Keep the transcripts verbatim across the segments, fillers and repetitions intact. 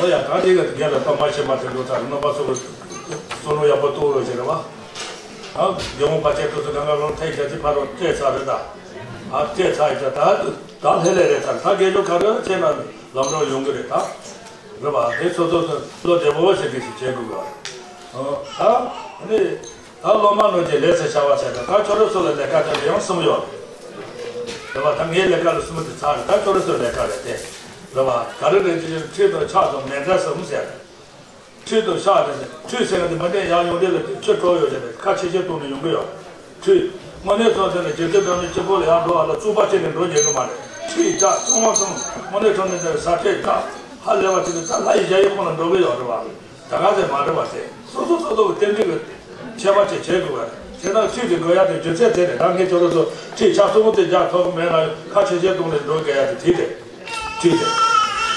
ལོ་ཡ་ག་དེ་ག་དེ་ག་ལ་པ་མ་ཤེས་མ་དེ་ལོ་ཚར་རྣམ་པ་སོགས་སོ་ལོ་ཡག་པོ་གཏོང་རོགས་བྱེད་རེད་བ། ཨ་རྒྱལ་བོ་པ་ཆེ་ཏོ་ཚོ་གང་ག་ལོ་ཐེངས་བརྒྱད་ཅུ་ཕར་རོ་སྤྲད་ཚར་རེད་ད། ཨ་སྤྲད་ཚར་ཡིན་ད་ད་ད་ལྷེ་ལེ་རེད་ཚར་ད་རྒན་ལོ་ག་རེ་བྱས་ན་ལམ་རོ་ཡོང་གི་རེད་ད། རེད་བ་དེ་ཚོ་ཚོ་ཚོ་བློ་བདེ་པོ་བྱེད་དགོས་ཞིག་བྱེད་དགོས་ག་ཨ་ད་ནི། ད་སློབ་མ་རྣམས་ཀྱི་ལས་སུ་བྱ་བ་བྱས་ཏེ་ད་ཁྱོད་རང་ཚོ་ལ་ལས་ཀ་དེ་ཡང་གསུམ་ཡོད། རེད་བ་ད་ངའི་ལས་ཀ་ལ་གསུམ་དེ་ཚར་རེད་ད་ཁྱོད་རང་ཚོའི་ལས་ཀ་རེད་དེ། རེད་བ་ག་རེ་རེད་ཅེས་ཁྲིད་དང་ཕྱག་དང་མཎྜལ་གསུམ་ཟེར། ཁྲུས་དང་ཕྱག་དེ་ནི་ཁྲུས་ཟེར་བ་དེ་མི་འདྲ་ཡང་ཡོང་དུས་ལ་ཆུ་དཀྲོལ་ཡོད་ཅེས་ཁ་ཆེ་ཆེ་གཏོང་ནས་ཡོང་གི་ཡོད། ཁྲུས། དངོས་གནས་སོང་ཟེར་ན་རྗེ་བཙུན་སྒྲོལ་མའི་སྤྱི་ཕོ་ལ་ཡང་འགྲོ་བ་ལ་བཙོག་པ་ཅི་ནས་འགྲོ་བྱེད་ཀྱི་མ་རེད། ཁྲུས་བྱས་བཙོག་མ་བཙོག་དངོས་གནས་དྲང་གནས་དེར་ཟ་ཁྲེལ་བྱས་ཧ་ལས་པ་དེ་ནི་ད་ལྷ་ཡི་ཞལ་ཡི་ཁོང་ལ་འགྲོ་གི་ཡོད་རེད་བ། ད་ག་ཚད་མ་འགྲོ་བ་དེ་སོ་སོ་སོ་སོ་གི་རྟེན་འབྲེལ་གྱི་ཁྱད་པར་ཅིག་བྱེད་དགོས་པ་རེད། དེ་ན་ཁྲུས་དེ་དགོས་ཡ་དེ་རྒྱུ་མཚན་དེ་རེད། ད་ངས་ཁྱོད་རང་ཚོ་ཁྲུས་ཆ་གསུམ་པོ་དེ་རྒྱག་ཐུབ་ཀྱི་མེད་ན་ཁ་ཆེ་ཆེ་གཏོང་ནས་འགྲོ་དགོས་ཡ་དེ་དེ་རེད། ཁྲུས་དེ།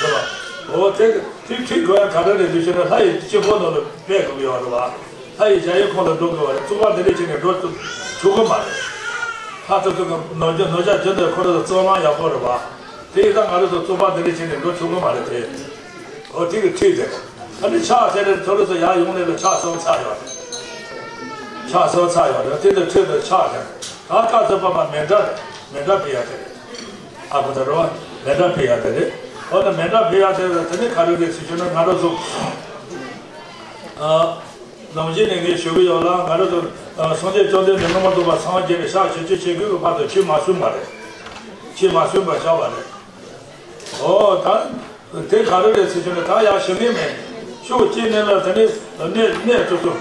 རེད་བ། འོ་དེ་དེ་ཁྲུས་དགོས་ཡ་ག་རེ་རེད་ཟེར་ཞུས་ན་ལྷ་ཡི་སྤྱི་ཕོ་ནང་ལ་ཕེབས་དགོས་ཀྱི་ཡོད་རེད་བ། ལྷ་ཡི་ཞལ་ཡི་ཁོང་ལ་འགྲོ་དགོས་པ་རེད། བཙོག་པ་འདི་འདྲ་བྱས་ནས་འགྲོ་ཐུབ་ཆོག་གི་མ་རེད། ལྷ་དེ་ཚོ་གི་ནོར་རྒྱུ་ནོར་ཇག་རྒྱུ་འདི་ཁོ་རང་ཚོ་བཙོག་མ་ཡག་པོ་རེད་བ། དེ་ཡིན་ད་ང་རང་ཚོ་བཙོག་པ་འདི་འདྲ་བྱས་ནས་འགྲོ་ཆོག་གི་མ་རེད་དེ། འོ་དེ་གི་ཁྲུས་དེ། ཨ་ནི་ཕྱག་དེ་ནི་ཐོ་རེ་ཚོ་ཡར་ཡོང་ནས་ལ་ཕྱག་གསུམ་ཚར་ཡོད་རེད། ཕྱག་གསུམ་ཚར་ཡོད་རེད། དེ་ནི་ཁྲུས་དེ་ཕྱག་དེ། ད་སྐབས་སུ་བབ་པ་མཎྜལ་མཎྜལ་ཕུལ་ཡ་དེ་རེད། ཨ་ཁུ་ད་རོ། མཎྜལ་ཕུལ་ཡ་དེ་རེད། འོ་ན་མཎྜལ་ཕུལ་ཡ་དེ་རེད། དེ་ནི་ག་རེ་རེད་ཟེར་ཞུས་ན་ང་རང་ཚོ། ཨ། ནམ་རྒྱུན་ནས་ངས་ཞུ་གི་ཡོད་ལ་ང་རང་ཚོ། ཨ། སངས་རྒྱས་བཅོམ་ལྡན་འདས་སྔོན་མ་ཐོག་མ་སངས་རྒྱས་ནས་ཕྱག་བཞི་བཅུ་ཞེ་དགུ་གི་བར་དུ་ཆོས་མ་གསུངས་པ་རེད། ཆོས་མ་གསུངས་པར་བཞག་པ་རེད། འོ་ད། དེ་ག་རེ་རེད་ཟེར་ཞུས་ན་ད་ཡག་ཞུ་ངེས་མེད། ཤོག་གཅིག་ནས་ལ་དེ་ནས་གནས་གནས་དེ་ཚོ།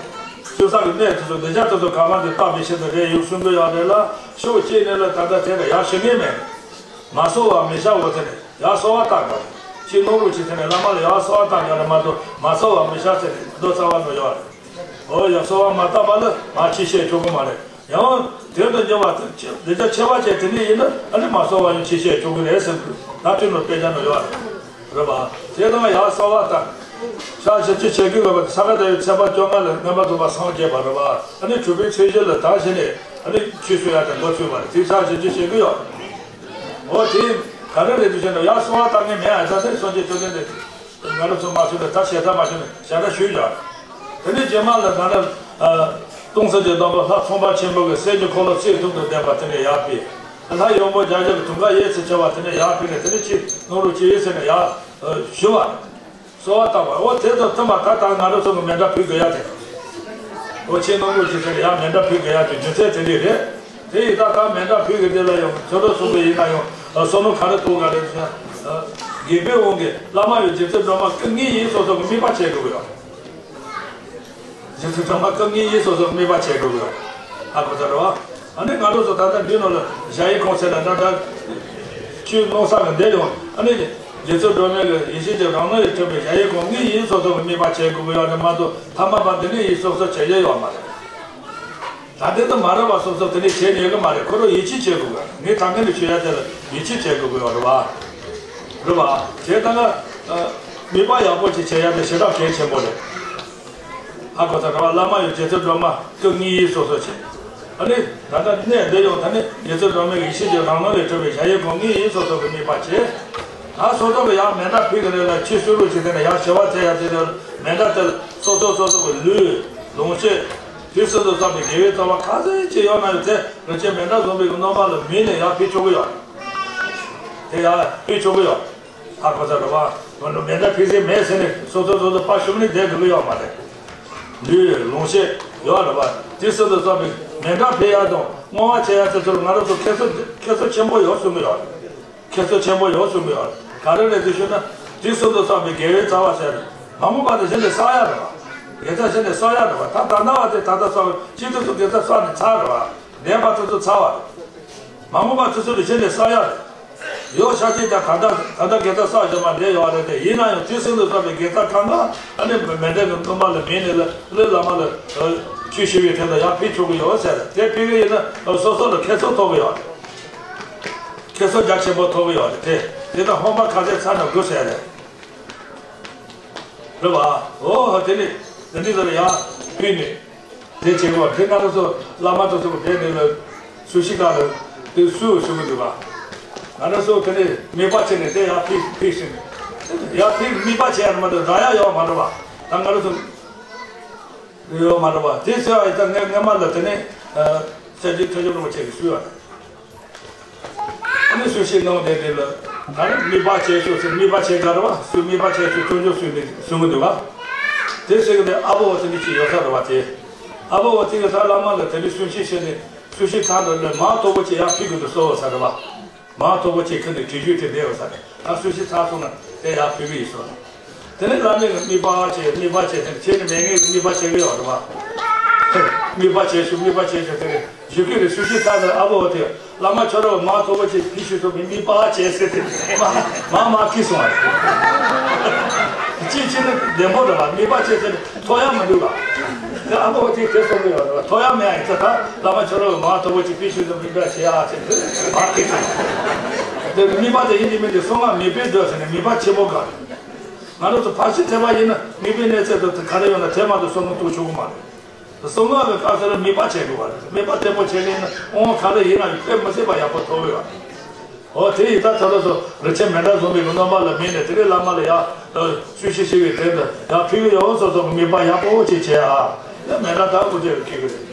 ཆོས་ས་གི་གནས་དེ་ཚོ་འདི་ཆ་དེ་ཚོ་ག་མ་འདི་བཏགས་པའི་ཆེད་དུ་རེད་ཡོང་གསུང་གི་ཡོད་རེད་ལ་ཤོག་གཅིག་ནས་ལ་ད་ལྟ་དེ་ལ་ཡག་ཞུ་ངེས་མེད། མ་གསོལ་བ་མི་བཤགས་འོ་ཟེར་ནས་ཡར་གསོལ་བ་བཏབ་དགོས། ཅི་ནོར་བུ་ཅི་ཟེར་ནས་བླ་མ་ལ་ཡར་གསོལ་བ་བཏབ་དགོས་རེད་མ་གཏོགས་མ་གསོལ་བ་མི་བཤགས་ཟེར་ནས་མདོ་རྩ་བ་ནས་ཡོད་རེད། འོ་ཡར་གསོལ་བ་མ་བཏབ་པ་ལ་མར་ཆོས་བཤད་ཆོག་གི་མ་རེད། ཡང་དོན་དུ་འགྱུར་བ་དེ་ཆ་ཁྱད་པར་ཅན་དེ་ནས་ཡིན་ན་ཨ་ནི་མ་གསོལ་བ་ཡང་ཆོས་བཤད་ཆོག་གི་རེད་ཟེར་གི་ད་དོན་ནོར་དཔེ་ཆ་ནང་ཡོད་རེད། རེད་པ། དེ་དང་ཡར་གསོལ་བ་བཏབ། ཕྱག་བཞི་བཅུ་ཞེ་དགུ་ལ་ས་ག་ཟླ་བའི་ཚེས་པ་བཅོ་ལྔ་ལ་སྔོན་མ་ཐོག་མ་སངས་རྒྱས་པ་རེད་པ། ཨ་ནི་གྲུབ་པའི་ཚེས་བཞི་ལ་ད་བཞི་ནས་ཨ་ནི་ཆོས་གསུང་ཡ་དེ་འགོ་ཚུགས་པ་རེད། དེ་ཕྱག་བཞི་བཅུ་ཞེ་དགུ་ཡོད། འོ་དེ་ག་རེ་རེད་འདུག་ཟེར་ན་ཡར་གསོལ་བ་བཏབ་མཁན་མེད་ཨ་ད་དེ་སངས་རྒྱས་བཅོམ་ལྡན་འདས་ང་རང་ཚོ་མ་གསོལ་ནས་ད་ཞལ་ཐང་མ་ཞུ་ནས་ཞལ་ཐང་ཞུས་ཡོད། དེ་ནས་རྗེས་མ་ལ་ད་ནི་སྟོང་གསལ་གྱི་སྡོམ་པ་ལྷ་ཚངས་པ་ཆེན་པོ་གི་སེམས་ཀྱི་འཁོར་ལོ་ཚད་ཐུབ་ཏུ་ལྡན་པ་དེ་ནས་ཡར་ཕུལ། ལྷ་ཡོན་པོ་བརྒྱ་བརྒྱ་གི་དུང་དཀར་ཡེ་ཚེ་ཆེ་བ་དེ་ནས་ཡར་ཕུལ་ནས་དེ་ནས་ཅི་ནོར་བུ་ཅི་ཡོད་ཟེར་ནས་ཡར་ཞུ་བ་རེད། གསོལ་བ་བཏབ་པ་འོ་དེ་དང་མཐུན་པ་ད་ལྟ་ང་རང་ཚོ་གི་མཎྜལ་ཕུལ་དགོས་ཡ་དེ། འོ་ཆེ་ནོར་བུ་ཅི་ཟེར་ཡ་མཎྜལ་ཕུལ་དགོས་ཡ་དེ་རྒྱུ་མཚན་དེ་འདྲས་རེད། དེ་ཡིན་ད་ལྟ་མཎྜལ་ཕུལ་གི་དེ་ལ་ཡང་ཚོ་ལོ་གསུམ་པོ་ཡིན་ན་ཡང་བསོད་ནམས་ག་རེ་ཐོབ་ག་རེ་ཟེར། དགེ་འཕེལ་དབང་གིས་བླ་མ་ཡི་རྗེ་བཙུན་སྒྲོལ་མ་སྐུ་དངོས་ཡིན་སོ་སོ་གི་དམིགས་པ་བྱེད་དགོས་ཡོད། རྗེ་བཙུན་སྒྲོལ་མ་སྐུ་དངོས་ཡིན་སོ་སོ་དམིགས་པ་བྱེད་དགོས་ཡོད། ཨ་ཁུ་ཚ་རེད་བ། ཨ་ནི་ང་རང་ཚོ་ད་ལྟ་འདི་ནང་ལ་ཞལ་ཡི་ཁོང་ཚད་ལ་ད་ལྟ་ཆོས་གནང་ས་གི་འདིར་ཡང་ཨ་ནི་རྗེ་བཙུན་སྒྲོལ་མའི་གི་ཡེ་ཤེས་ཀྱི་རང་སྣང་ལས་གྲུབ་པའི་ཞལ་ཡི་ཁོང་དངོས་ཡིན་སོ་སོ་གི་དམིགས་པ་བྱེད་དགོས་ཀྱི་ཡོད་རེད་མ་གཏོགས་ཐ་མལ་པ་འདི་ནས་ཡིན་སོ་སོ་བྱེད་ཡ་ཡོད་མ་རེད། ད་ལྟའི་དུ་མ་རེད་པ་སོ་སོ་དེ་འདྲ་བྱེད་ཉན་གི་མ་རེད། ཁོ་རང་ཡིད་ཆེས་བྱེད་དགོས་གི། ངས་ད་གིན་ནས་ཞུ་ཡ་དེ་ལ་ཡིད་ཆེས་བྱེད་དགོས་གི་ཡོད་རེད་པ། རེད་པ། བྱས་ད་ང་དམིགས་པ་ཡག་པོ་ཅིག་བྱེད་ཡ་དེ་ཞེ་དྲག་གལ་ཆེན་པོ་རེད། ཧ་གོ་ཚར་རེད་པ། བླ་མ་ཡི་རྗེ་བཙུན་སྒྲོལ་མ་སྐུ་དངོས་ཡིན་སོ་སོ་བྱེད། ཨ་ནི་ད་ལྟ་གནས་འདི་ཡང་ད་ནི་རྗེ་བཙུན་སྒྲོལ་མའི་ཡེ་ཤེས་ཀྱི་རང་སྣང་ལས་གྲུབ་པའི་ཞལ་ཡི་ཁོང་དངོས་ཡིན་སོ་སོ་གི་དམིགས་པ་བྱེད། ད་སོ་སོ་གི་ཡང་མཎྜལ་ཕུལ་གི་རེད་ལ་ཆོས་གསུང་རོགས་བྱེད་དེ་ནས་ཡང་ཞི་བ་འཚལ་ཡ་དེ་ལ་མཎྜལ་དེ་སོ་སོ་སོ་སོ་གི་ལུས་ལོངས་སྤྱོད། དུས་གསུམ་དུ་བསགས་པའི་དགེ་བའི་རྩ་བ་ག་ཚོད་ཅིག་ཡོད་ན་ཡང་དེ་རིན་ཆེན་མཎྜལ་བཟུང་བའི་རྣམ་པ་ལ་མིན་ནས་ཡར་ཕུལ་ཆོག་གི་ཡོད། དེ་ཡར་ཕུལ་ཆོག་གི་ཡོད། ཧ་གོ་ཚར་རེད་པ། མཎྜལ་ཕུལ་ཟིན་མེད་ཟེར་ནས་སོ་སོ་སོ་སོ་ཕར་ཞུགས་ནས་བསྡད་དགོས་ཀྱི་ཡོད་མ་རེད། ལུས་ལོངས་སྤྱོད་ཡོད་རེད་པ། དུས་གསུམ་དུ་བསགས་པའི་མཎྜལ་ཕུལ་ཡ་དང་བསྔོ་བ་བྱེད་ཡ་དེ་ཚོར་ང་རང་ཚོ་ཁྱད་མཚར་ཁྱད་མཚར་ཆེན་པོ་ཡོད་གསུང་གི་ཡོད་རེད། ཁྱད་མཚར་ཆེན་པོ་ཡོད་གསུང་གི་ཡོད། ག་རེ་རེད་ཟེར་ཞུས་ན། དུས་གསུམ་དུ་བསགས་པའི་དགེ་བའི་རྩ་བ་ཟེར། མ་འོངས་པ་དེ་གཞི་ནས་བསགས་ཡ་རེད་པ། དགེ་རྩ་གཞི་ནས་བསགས་ཡ་རེད་པ། ད་ད་ལྟ་བ་དེ་ད་ལྟ་བསགས་པའི་སྤྱི་དུས་སུ་དགེ་རྩ་བསགས་ནས་ཚར་རེད་པ། འདས་པ་དེ་ཚོ་ཚར་བ་རེད། མ་འོངས་པ་དེ་ཚོ་ནི་གཞི་ནས་བསགས་ཡ་རེད། ཡོད་ཆ་རྐྱེན་དང་ད་ལྟ་ད་ལྟ་དགེ་རྩ་བསགས་བཞིན་པ་འདྲ་ཡོད་རེད་དེ། ཡིན་ན་ཡང་དུས་གསུམ་དུ་བསགས་པའི་དགེ་རྩ་གང་ག་ཨ་ནི་མཎྜལ་གྱི་སྣོན་པ་ལ་མིན་ནས་ལ་ལུས་བླ་མ་ལ་ཆོས་ཞུ་བའི་དོན་དུ་ཡར་ཕུལ་ཆོག་གི་ཡོད་ཟེར། དེ་ཕུལ་གི་ཡིན་ན་སོ་སོ་ལ་ཁྱད་མཚར་ཐོབ་གི་ཡོད་རེད། ཁྱད་མཚར་རྒྱ་ཆེན་པོ་ཐོབ་ཀྱི་ཡོད་རེད་དེ། དེ་དང་སྔོན་མ་ཁ་ཟས་ཚར་ན་དགོས་ཟེར་རེད། རེད་པ། འོ་དེ་ནི་དེ་འདྲ་ཟེར་ཡ་ཕུལ་ནས་དེ་བྱེད་དགོས། དེ་ང་རང་ཚོ་བླ་མ་དེ་ཚོ་གི་དེ་འདྲ་ལ་སུ་ཞིག་ག་ལ་དེ་སུ་ཞུ་གི་འདུག་ག་ང་རང་ཚོ་དེ་ནས་དམིགས་པ་བྱས་ནས་དེ་ཡར་ཕུལ་ཕུལ་ཞིང་། ཡར་ཕུལ་དམིགས་པ་བྱས་ཡ་མ་གཏོགས་རག་ཡ་ཡོད་མ་རེད་པ། ད་ང་རང་ཚོ་ཡོད་མ་རེད་པ། དེ་ཟེར་བ་ཡིན་ད་ངས་སྔ་མ་ལ་དེ་ནས་ཨ་སྐྱབས་རྗེ་ཐོས་གྲོལ་རིན་པོ་ཆེ་གིས་ཞུས་པ་རེད། ཨ་ནི་གསུང་བཤད་གནང་བ་དེ་དེ་ལ་ད་ནི་དམིགས་པ་བྱས་ཤོག་ཟེར། དམིགས་པ་བྱས་ག་རེད་པ། སུས་དམིགས་པ་བྱས་ཤོག་སྐྱབས་འཇུག་སུས་ནི་གསུང་གི་འདུག་ག་དེ་ཟེར་གི་ནས་ཨ་བོ་དེ་ནི་ཅིག་ཡོད་ས་རེད་པ། དེ་ཨ་བོ་དེ་གིས་ད་བླ་མ་ལ་དེ་ནི་གསུང་བཤད་བྱས་ནས་གསུང་བཤད་ཚར་འདུག་ལས་མང་དོ་པོ་ཅིག་ཡར་ཕུལ་གི་འདུག་གསུང་བ་ས་རེད་པ། མང་དོ་པོ་ཅིག་ཁྱོན་ནས་དྲི་རྒྱུ་དེ་བསྡད་ཡོད་ས་རེད། ད་གསུང་བཤད་ཚར་སོང་ན་དེ་ཡར་ཕུལ་གི་ཡིན་གསུངས། དེ་ནས་བླ་མས་དམིགས་པ་བྱས། དམིགས་པ་བྱས་ནས་ཁྱེད་ནི་མེད་ངས་དམིགས་པ་བྱེད་ཀྱི་ཡོད་རེད་པ། དམིགས་པ་བྱས་ཤོག་དམིགས་པ་བྱས་ཤོག་དེ་ནས་ཞུ་གི་རེད། སུ་ཞིག་ཐག་ལ་ཨ་བོ་དེ་བླ་མ་ཁྱོད་རང་མ་ཐོ་བོ་ཆེ་ཕི་ཤུ་ཐོ་བའི་དམིགས་པ་བྱས་ཟེར་ཏེ་མ་མ་མ་ཁི་སོང་བ་རེད། ཅི་ཕྱིན་ན་བདེན་པོ་རེད་པ། དམིགས་པ་བྱས་ཟེར་ནས་ཐོ་ཡ་མི་འདུག་ག་དེ་ཨ་བོ་དེ་དེ་སོང་གི་ཡོད་རེད་པ། ཐོ་ཡ་མེད་ཨ་ཡིན་ཙང་ད་བླ་མ་ཁྱོད་རང་མ་ཐོ་བོ་ཆེ་ཕི་ཤུ་ཐོ་དམིགས་པ་བྱས་ཨ་ཟེར་ཏེ་མ་ཁི་སོང་བ་རེད། དེ་དམིགས་པ་དེ་ཡིན་གྱི་མིན་གྱི་སོང་ང་མེད་པའི་འདོད་ཟེར་ནས་དམིགས་པ་ཆེན་པོ་ག་རེད། ང་རང་ཚོ་ཕར་ཕྱིན་ཐེག་པ་ཡིན་ན་དམིགས་པའི་གནས་ཚད་དུ་ག་རེ་ཡོད་ན་དེ་མ་གཏོགས་བསམ་བློ་གཏོང་ཆོག་གི་མ་རེད། གསང་སྔགས་ཀྱི་སྐབས་སུ་ལ་དམིགས་པ་བྱེད་དགོས་པ་རེད། དམིགས་པ་བརྟན་པོ་བྱེད་ལེན་ན་དབང་ག་རེ་ཡིན་ན་དཔེ་མི་སྲིད་པ་ཡག་པོ་ཐོབ་ཡོད་རེད། འོ་དེ་ཡིན་ད་ད་ལོ་ཚོ་རི་ཆེན་མེ་འདྲ་བཟུང་བའི་རྣམ་པ་ལ་དམིགས་ནས་དེ་རིང་བླ་མ་ལ་ཡ་སུ་ཞིག་ཞིག་གི་དེ་འདི་ཡ་ཕུལ་གི་ཡོད་སོ་སོ་གི་དམིགས་པ་ཡག་པོ་ཅིག་བྱེད་ཨ། ཡ་མེ་འདྲ་དག་པོ་ཅིག་ཁྱེད་ཀྱི་རེད།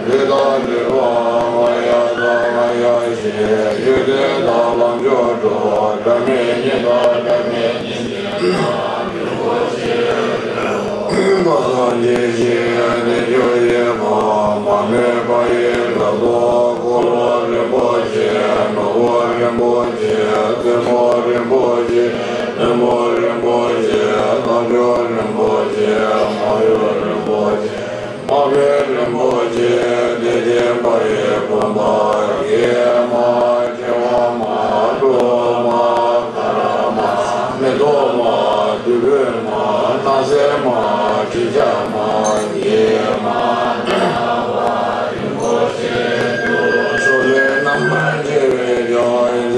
ལུས་དང་ལུས་པ་མ་ཡ་དང་མ་ཡ་ཞིང་། ཡོན་ཏན་དང་ལམ་མཆོག་འགྲོ། འབྲལ་མེད་གཉིས་དང་འབྲལ་མེད་གཉིས། པ་སངས་རྒྱས་ཞིང་བདེ་སྤྱོད་ཡེ་མ་མ་རྨོས་པ་ཡི་བདག་ཏུ། འཁོར་ལོ་རིན་པོ་ཆེ་ནོར་བུ་རིན་པོ་ཆེ། བཙུན་མོ་རིན་པོ་ཆེ། བློན་པོ་རིན་པོ་ཆེ། རྣལ་འབྱོར་རིན་པོ་ཆེ། མ་གཡོས་རིན་པོ་ཆེ། མ་བུ་རིན་པོ་ཆེ། བདེ་ཆེན་པ་ཡི་བུམ་པ་ཡེ་མ། ཕྲེང་བ་མ། སྒྲོལ་མ། དྷ་ར་མ། མེ་ཏོག་མ། བདུག་སྤོས་མ། སྣང་གསལ་མ། དྲི་ཆབ་མ། ཡེ་མ། ཕྱོགས་ལས་རྣམ་པར་རྒྱལ་བའི་ཕྱག་འཚལ།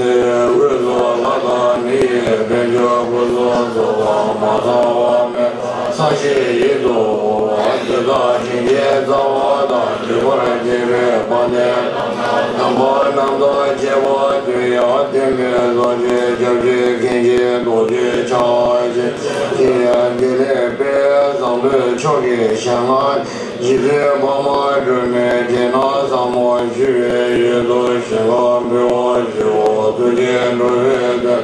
དབུས་སུ་ལྷ་དང་མི་ཡི་དཔལ་འབྱོར་ཕུན་སུམ་ཚོགས་པ་མ་ཚང་བ་མེད། སངས་རྒྱས་ཡིད་དུ་འོང་བ་དེ་དག་བྱིན་གྱིས་བརྩེ་བ་དང་སྤྲུལ་པར་བྱེད་པའི་དཔལ་ལྡན་དམ་པ་རྣམས་དང་བཅས་པ་དུས་ཡང་བསྟན་པའི་རྡོ་རྗེ་སྐྱབས་རྗེ་མཁན་ཆེན་རྡོ་རྗེ་འཆང་ཆེན་གྱི་བདེ་ལེགས་དཔལ་བཟང་པོའི་ཕྱོགས་ཀྱི་ཞལ་སྔ། རྗེ་བཙུན་འཕགས་མ་སྒྲོལ་མའི་རྗེས་གནང་ཟབ་མོ་ཞུ་བའི་ཡུལ་དུ་ཞིང་ཁམས་འབུལ་བ་ཞུ་བ་ཐུགས་རྗེ་འགྲོ་བའི་དོན་དུ་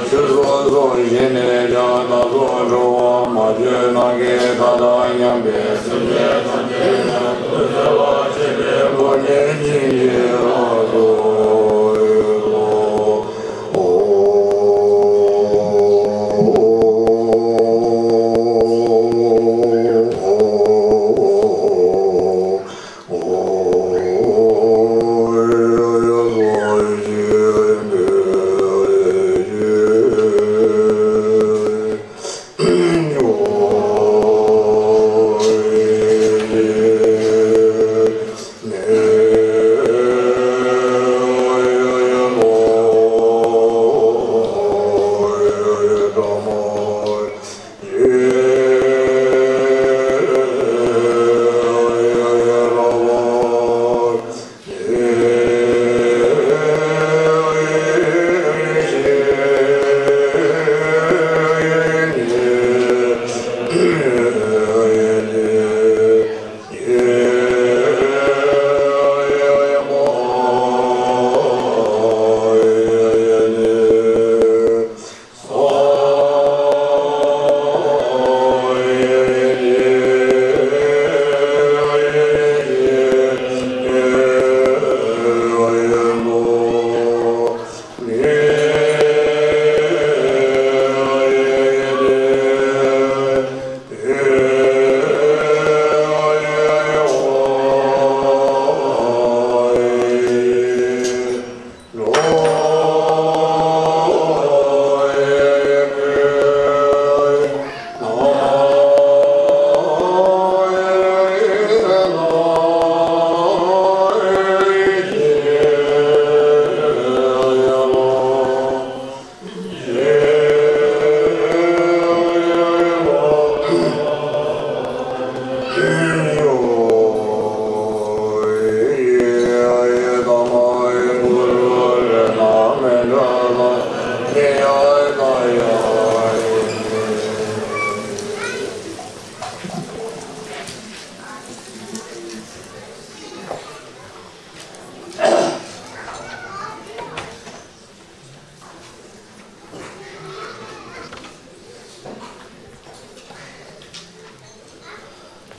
ཚུལ་སོགས་སོགས་བཞེས་ནས་ཀྱང་བདག་སོགས་འགྲོ་བ་མ་བཅོས་ནམ་མཁའི་མཐའ་དང་མཉམ་པའི་སེམས་ཅན་ཐམས་ཅད་ཀྱང་དུ་བྱ་བ་བྱེད་པའི་ཕོ་ཉའི་བྱིན་གྱིས་བརླབ་ཏུ་གསོལ་ལོ།